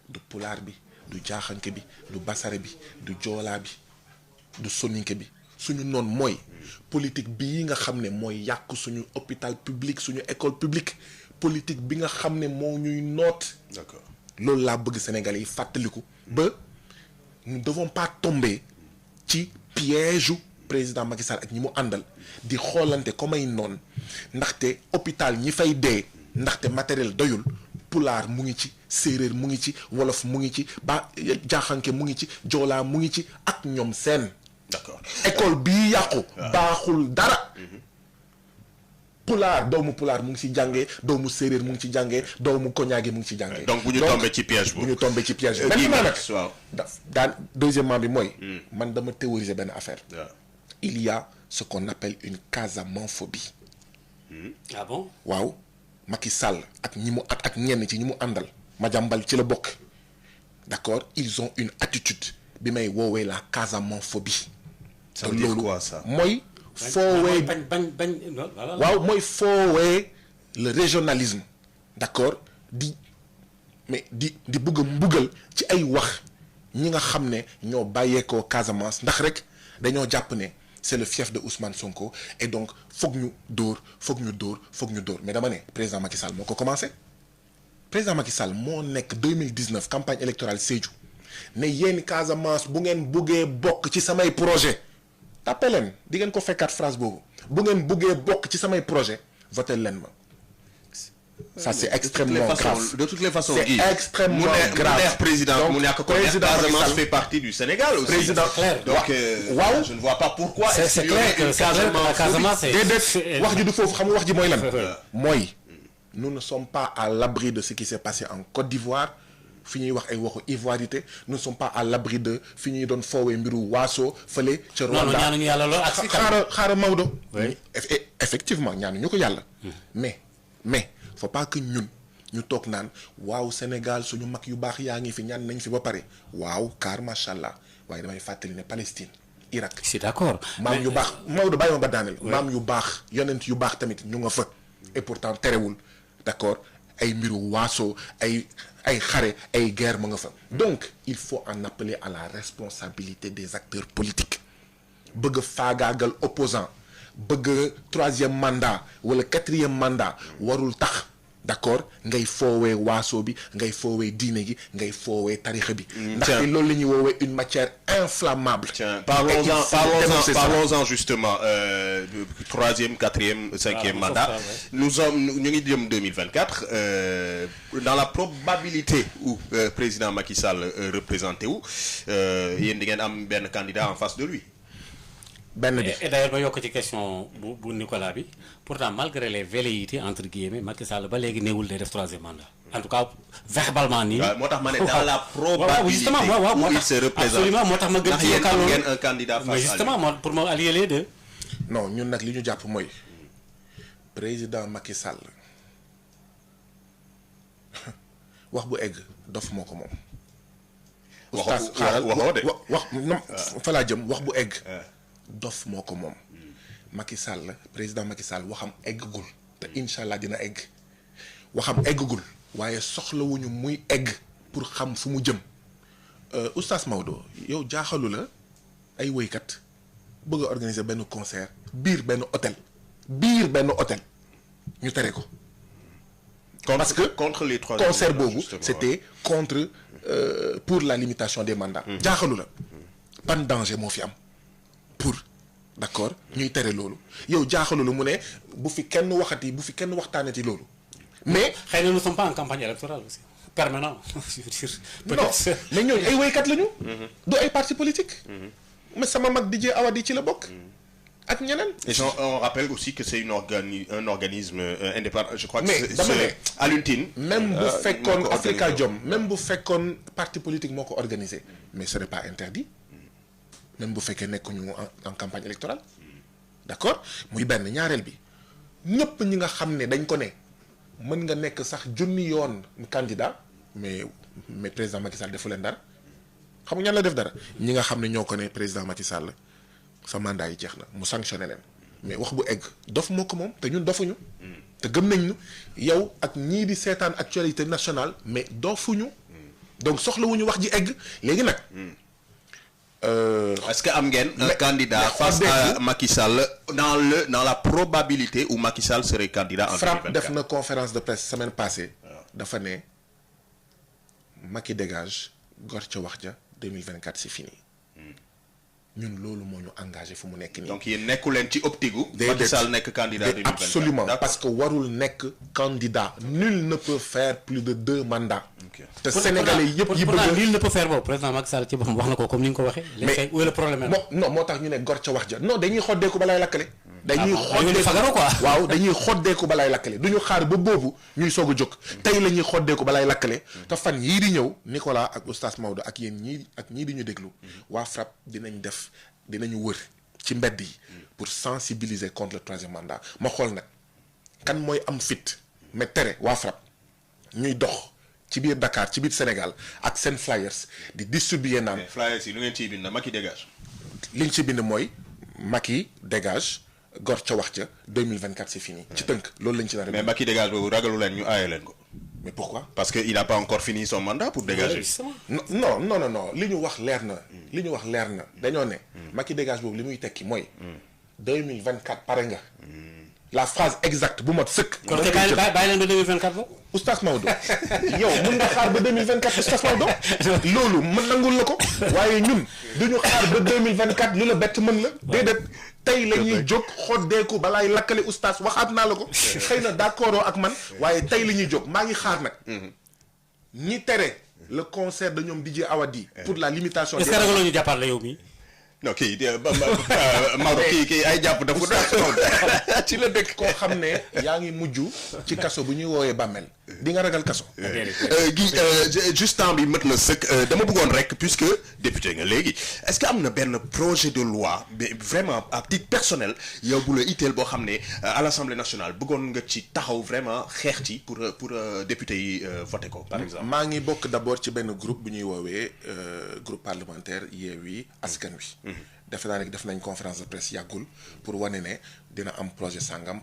[SPEAKER 4] du pulaar bi du jaaxanke bi du basare bi du joolaa bi du soninke bi suñu noon mooy politique bii nga xam ne mooy yàq suñu hôpital public suñu école publique politique bi nga xam ne moo ñuy noot.
[SPEAKER 2] D'accord.
[SPEAKER 4] loolu laa bëgg Sénégalais yi fàttaliku ba nous ne devons pas tomber ci piège président Macky Sall ak ñi mu àndal di xoolante comme ay noon ndaxte hôpital ñi fay dee ndaxte matériel doyul pulaar mu ngi ci séeréer mu ngi ci wolof mu ngi ci ba jaaxanke mu ngi ci joolaa mu ngi ci ak ñoom seen.
[SPEAKER 2] D'accord.
[SPEAKER 4] école bii yàqu. baaxul dara. pulaar doomu pulaar mu ngi ci jàngee doomu séeréer mu ngi ci jàngee doomu koñaage mu ngi ci jàngee.
[SPEAKER 2] donc bu ñu tombé ci piège boobu
[SPEAKER 4] bu ñu tombé ci piège boobu. maintenant nag
[SPEAKER 2] waaw.
[SPEAKER 4] daan deuxièmement bi mooy. man dama théoriser benn affaire.
[SPEAKER 2] waaw.
[SPEAKER 4] il y a ce qu'on appelle une casamanphobie.
[SPEAKER 3] Ah bon?
[SPEAKER 4] waaw Macky Sall ak ñi mu ak ñenn ci ñi mu àndal. Madiambal ci la bokk. d'accord ils ont une attitude bi may woowee la casamanphobie.
[SPEAKER 2] ça veut dire quoi ça?
[SPEAKER 4] mooy. foowee waaw mooy foowee le régionalisme d'accord di bëgg a mbugal ci ay wax ñi nga xam ne ñoo bàyyeekoo Casamance ndax rek dañoo jàpp ne c'est le fief de Ousmane Sonko et donc foog ñu dóor mais dama ne président Macky Sall moo ko commencé président Macky Sall moo nekk 2019 campagne électorale Sédhiou ne yéen Casamance bu ngeen buggee bokk ci samay projet tàppe leen di ngeen ko fekkaat phrase boobu bu ngeen buggee bokk ci samay projet voté leen ma ça c'est extrêmement grave
[SPEAKER 2] de toutes les façons
[SPEAKER 4] c'est extrêmement grave
[SPEAKER 2] président mu nekk ko Casamance fait partie du Sénégal aussi
[SPEAKER 4] président
[SPEAKER 2] donc
[SPEAKER 4] waaw
[SPEAKER 2] je ne vois pas pourquoi
[SPEAKER 3] c'est clair que Casamance
[SPEAKER 4] déedéet wax ji du foofu xam nga wax ji mooy lan mooy nous ne sommes pas à l'abri de ce qui s'est passé en Côte d'Ivoire fi ñuy wax ay waxu ivoirité nous ne sommes pas à l'abri de fi ñuy doon foowee mbiru waaso fële ca Rwanda
[SPEAKER 3] ñaanuñu yàlla lool ak
[SPEAKER 4] xaaral Maodo effectivement ñaanuñu ko yàlla mais faut pas que ñun ñu toog naan waaw Sénégal suñu mag yu baax yaa ngi fi ñaan nañ fi ba pare waaw car macha allah waaye damay fàttali ne Palestine Irak
[SPEAKER 3] je suis d'accord
[SPEAKER 4] maam yu baax Maodo bàyyi ma ba daaneel maam yu baax yonent yu baax tamit ñu nga fa et pourtant terewul d'accord ay mbiru waaso ay xare ay guerre ma nga fa donc il faut en appeler à la responsabilité des acteurs politiques bëgg faagaagal opposant bëgg troisième mandat wala quatrième mandat warul tax d'accord ngay foowee waaso bi ngay foowee diine gi ngay foowee tarixa bi ndaxte loolu la ñuy woowee une matière inflammable.
[SPEAKER 2] Parlons-en justement troisième quatrième cinquième mandat nous ñu ngi jëm 2024 dans la probabilité où président Macky Sall représenté wu yéen di ngeen am benn candidat en face de lui.
[SPEAKER 4] benn bi
[SPEAKER 3] et d'ailleurs ba yokk ci question bu Nicolas bi pourtant malgré les velléités entre guillemets Macky Sall ba léegi néewul day def troisième mandat en tout cas verbalement nii.
[SPEAKER 2] waaw moo tax ma ne dans la probabilité où il se représente
[SPEAKER 3] absolument moo tax ma gën ci yokkal loolu
[SPEAKER 2] ngeen un candidat face à lui.
[SPEAKER 3] justement pour ma allier les deux.
[SPEAKER 4] non ñun nag li ñu jàpp mooy président Macky Sall wax bu egg dof moo ko moom.
[SPEAKER 2] waxoo de
[SPEAKER 4] wax fa laa jëm wax bu egg. dof moo ko moom Macky Sall président Macky Sall waxam eggagul te incha allah dina egg waxam eggagul waaye soxlawuñu muy egg pour xam fu mu jëm oustaz Maodo yow jaaxalu la ay woykat bëgg a organiser benn concert biir benn hôtel ñu tere ko. parce que
[SPEAKER 2] contre les trois
[SPEAKER 4] concert boobu c'était contre pour la limitation des mandats. jaaxalu la ban danger moo fi am. pour d'accord ñuy tere loolu yow jaaxalu la mu ne bu fi kenn waxtaanati loolu mais
[SPEAKER 3] xëy na nous sommes pas en campagne électorale aussi permanent je veux dire
[SPEAKER 4] non mais ñooñu ay woykat lañu du ay parti politique mais sama mag DJ Awadi ci la bokk ak ñeneen
[SPEAKER 2] et on rappelle aussi que c'est un organisme indépendant je crois que
[SPEAKER 4] mais dama ne
[SPEAKER 2] Alioune Tine
[SPEAKER 4] même bu fekkoon Afrikajom même bu fekkoon parti politique moo ko organisé mais ce n'est pas interdit même bu fekkee nekkuñu en campagne électorale d'accord muy benn ñaareel bi ñëpp ñi nga xam ne dañ ko ne mën nga nekk sax junni yoon candidat mais président Macky Sall defu leen dara xam nga ñan la def dara ñi nga xam ne ñoo ko ne président Macky Sall sa mandat yi jeex na mu sanctionné leen mais wax bu egg dof moo ko moom te ñun dofuñu te gëm nañ ñu yow ak ñii di seetaan actualité nationale mais dofuñu donc soxlawuñu wax ji egg léegi nag
[SPEAKER 2] est-ce que am ngeen un candidat face à Macky Sall dans la probabilité où Macky Sall serait candidat en 2024?
[SPEAKER 4] Frapp def na conférence de presse semaine passée dafa ne Macky dégage gor ca wax ja 2024 c'est fini ñun loolu moo ñu engagé fu mu nekk nii.
[SPEAKER 2] donc yéen nekku leen ci optique gu Macky Sall nekk candidat 2024
[SPEAKER 4] absolument parce que warul nekk candidat nul ne peut faire plus de 2 mandats. te Sénégalais yëpp yi bëgg
[SPEAKER 3] nul ne peut faire boobu président Macky Sall ci boppam wax na ko comme ni nga ko waxee. mais où est le problème
[SPEAKER 4] non moo tax ñu ne gor ca wax ja non dañuy xoddeeku balaay lakkale.
[SPEAKER 3] dañuy xoddeeku quoi.
[SPEAKER 4] waaw dañuy xoddeeku balaay lakkale du ñu xaar ba boobu ñuy soog a jóg. tey la ñuy xoddeeku balaay lakkale. te fan yii di ñëw Nicolas ak oustaz Maodo ak yéen ñii di ñu déglu waa Frapp dinañu wër ci mbedd yi pour sensibiliser contre le troisième mandat ma xool nag kan mooy am fit mais tere waa Frapp ñuy dox ci biir Dakar ci biir Sénégal ak seen flyers di distribuer naan.
[SPEAKER 2] flyers yi lu ngeen ciy bind Macky dégage.
[SPEAKER 4] liñ ci bind mooy Macky dégage gor ca wax ca 2024 c'est fini. ci tënk loolu lañ ci nar a.
[SPEAKER 2] mais Macky dégage boobu ragalu leen ñu aaye leen ko.
[SPEAKER 4] mais pourquoi.
[SPEAKER 2] parce que il a pas encore fini son mandat pour dégager.
[SPEAKER 4] non li ñu wax leer na. dañoo ne. Macky dégage boobu li muy tekki mooy. 2024 pare nga. la phrase exacte bu mot sëkk.
[SPEAKER 3] kon te bàyyi leen ba 2024 ba.
[SPEAKER 4] Oustaz Maodo yow mën nga xaar ba 2024 Oustaz Maodo loolu mën nangul la ko waaye ñun duñu xaar ba 2024 lu la bett mën la déedéet tey la ñuy jóg xoddeeku balaay lakkale Oustaz waxaat naa la ko xëy na d'accord ak man waaye tey la ñuy jóg maa ngi xaar nag ñi tere le concert de ñoom DJ Awadi pour la limitation.
[SPEAKER 3] est-ce que ragaloo ñu jàppaat la yow mii.
[SPEAKER 2] non kii Maodo kii ay jàpp dafa ci la dëkk.
[SPEAKER 4] koo xam ne yaa ngi mujj ci kaso bu ñuy woowee bàmmeel di nga ragal kaso.
[SPEAKER 2] gi juste temps bi mët na sëkk dama bëggoon rek puisque député nga léegi est-ce que am na benn projet de loi mais vraiment à titre personnel yow bu la itteel boo xam ne à l'Assemblée nationale bëggoon nga ci taxaw vraiment xeex ci pour député yi voté ko par exemple.
[SPEAKER 4] maa ngi bokk d'abord ci benn groupe bu ñuy woowee groupe parlementaire Yewwi Askan Wi. defe naa ne def nañ conférence de presse yàggul pour wane ne dina am projet sangam.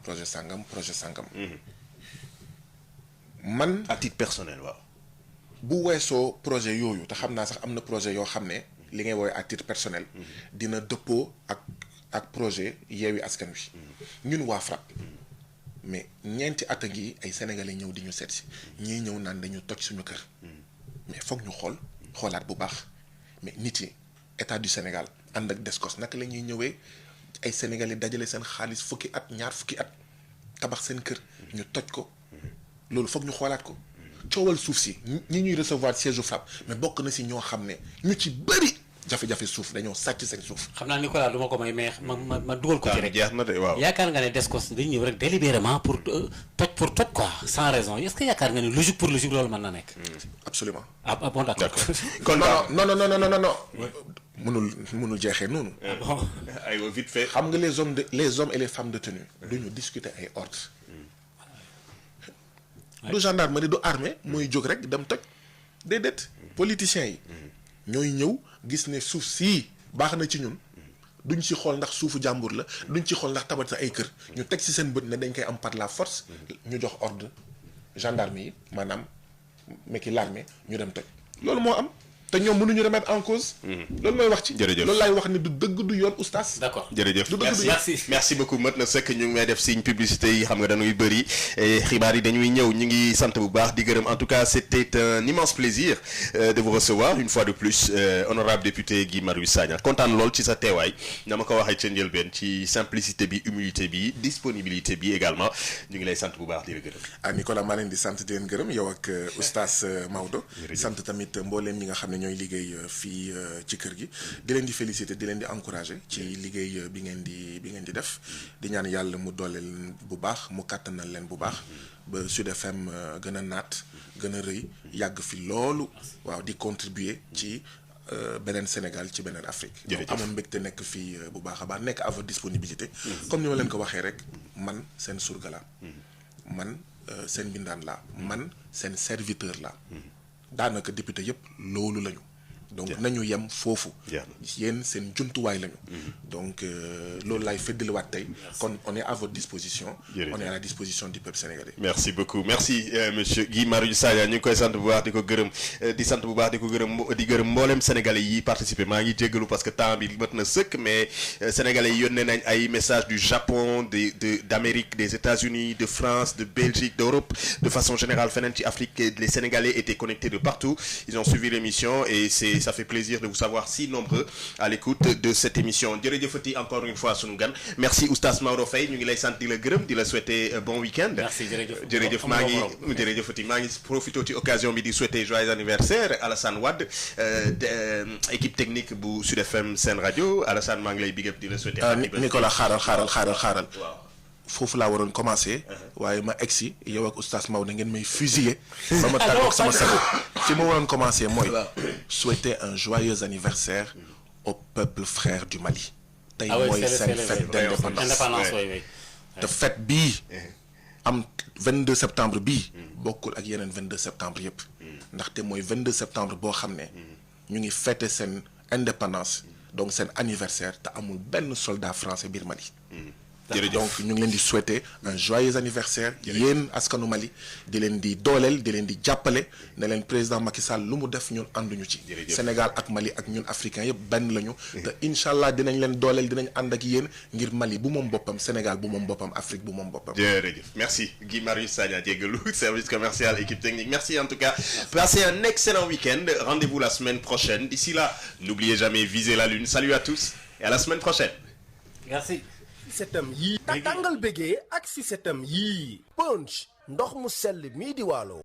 [SPEAKER 4] man
[SPEAKER 2] à titre personnel waaw.
[SPEAKER 4] bu weesoo projet yooyu te xam naa sax am na projet yoo xam ne li ngay woowee à titre personnel dina dëppoo ak projet Yewwi Askan Wi ñun waa FRAPP mais ñeenti at a ngi ay sénégalais ñëw di ñu seet si ñii ñëw naan dañu toj suñu kër mais foog ñu xoolaat bu baax mais nit yi état du Sénégal ànd ak DSCOS naka la ñuy ñëwee ay sénégalais dajale seen xaalis fukki at ñaar fukki at tabax seen kër ñu toj ko loolu foog ñu xoolaat ko coowal suuf si ñi ñuy recevoir siège u FRAPP mais bokk na si ñoo xam ne ñu ci bëri jafe-jafe suuf dañoo sàcc seen suuf.
[SPEAKER 3] xam naa Nicolas du ma ko may mais ma dugal ko ci rek.
[SPEAKER 2] jeex na de waaw.
[SPEAKER 3] yaakaar nga ne DSCOS dañu ñëw rek délibérément pour toj quoi sans raison est-ce que yaakaar nga ne logique pour logique loolu mën na nekk.
[SPEAKER 4] absolument.
[SPEAKER 3] ah bon d'accord.
[SPEAKER 2] kon
[SPEAKER 4] non. mënul jeexee noonu.
[SPEAKER 3] bon
[SPEAKER 2] aywa vite fait.
[SPEAKER 4] xam nga les hommes et les femmes détenus duñu discuter ay ordres. du gendarmerie du armée mooy jóg rek dem toj déedéet politiciens yi ñooy ñëw gis ne suuf sii baax na ci ñun duñ ci xool ndax suufu jàmbur la duñ ci xool ndax tabax ay kër ñu teg ci seen bët ne dañ koy am par la force ñu jox ordre gendarme yi maanaam mekki l'armée ñu dem toj loolu moo am te ñoom mënuñu remettre en cause. loolu mooy wax ci.
[SPEAKER 2] jërëjëf
[SPEAKER 4] loolu laay wax ni du dëgg du yoon oustaz.
[SPEAKER 3] d'accord
[SPEAKER 2] jërëjëf
[SPEAKER 4] du dëgg du yoon
[SPEAKER 2] merci beaucoup mët na sëkk ñu ngi may def signe publicité yi xam nga dañuy bëri xibaar yi dañuy ñëw ñu ngi sant bu baax di gërëm en tout cas c'était un immense plaisir de vous recevoir une fois de plus honorable député Guy Marius Sagna kontaan lool ci sa teewaay na ma ko waxee ca njëlbeen ci simplicité bi humilité bi disponibilité bi également ñu ngi lay sant bu baax di la gërëm.
[SPEAKER 4] ah Nicolas maa leen di sant di leen gërëm yow ak oustaz Maodo. sant tamit mbooleem ñi nga xam ne ñooy liggéey fii ci kër gi di leen di féliciter di leen di encourager ci liggéey bi ngeen di def di ñaan yàlla mu dooleel bu baax mu kàttanal leen bu baax ba Sud FM gën a naat gën a rëy yàgg fi loolu waaw di contribuer ci beneen Sénégal ci beneen Afrique.
[SPEAKER 2] jërëjëf
[SPEAKER 4] amoon mbégte nekk fii bu baax a baax nekk à votre disponibilité. comme ni ma leen ko waxee rek man seen surga la man seen mbindaan la man seen serviteur la daanaka député yëpp loolu lañu. donc nañu yem foofu. yéen seen jumtuwaay lañu. donc loolu laay feddaliwaat tey. kon on est à votre disposition. on est à la disposition du peuple sénégalais.
[SPEAKER 2] merci beaucoup merci monsieur Guy Marius Sagna ñu ngi koy sant bu baax di ko gërëm di sant bu baax di ko gërëm di gërëm mboolem sénégalais yi participer maa ngi jéggalu parce que temps bi mat na sëkk mais sénégalais yi yónnee nañ ay messages du Japon d'Amérique des États-Unis de France de Belgique d'Europe de façon générale feneen ci Afrique les sénégalais étaient connectés de partout ils ont suivi l'émission et ça fait plaisir de vous savoir si nombreux à l'écoute de cette émission jërëjëfati encore une fois sunu gan merci oustaz Maodo Faye ñu ngi lay sant di la gërëm di la souhaiter bon week-end.
[SPEAKER 3] merci
[SPEAKER 2] jërëjëf maa ngi profité ci occasion bi di souhaiter joyeux anniversaire Alassane Wade équipe technique bu Sud FM Sen Radio Alassane maa ngi lay big up di la souhaiter.
[SPEAKER 4] Nicolas xaaral. foofu laa waroon commencer waaye ma egsi yow ak oustaz Maodo ngeen may fusiller ba ma tàggoog sama sago ci ma waroon commencer mooy souhaiter un joyeux anniversaire au peuple frère du Mali tey mooy seen fête d'indépendance te fête bii am 22 septembre bii bokkul ak yeneen 22 septembre yëpp ndaxte mooy 22 septembre boo xam ne ñu ngi fêter seen indépendance donc seen anniversaire te amul benn soldat français biir Mali. donc ñu ngi leen di souhaiter un joyeux anniversaire yéen askanu Mali di leen di dooleel di leen di jàppale ne leen président Macky Sall lu mu def ñun ànduñu ci Sénégal ak Mali ak ñun africains yëpp benn lañu te incha allah dinañ leen dooleel dinañ ànd ak yéen ngir Mali bu moom boppam Sénégal bu moom boppam Afrique bu moom boppam.
[SPEAKER 2] jërëjëf merci Guy Marius Sagna jéggalu service commercial équipe technique merci en tout cas passez un excellent week-end rendez-vous la semaine prochaine d'ici là n'oubliez jamais viser la lune salut à tous et à la semaine prochaine.
[SPEAKER 3] merci.
[SPEAKER 6] Sisetam yii tàngal bégee ak Sisetam yii punch ndox mu sell mii di Waalo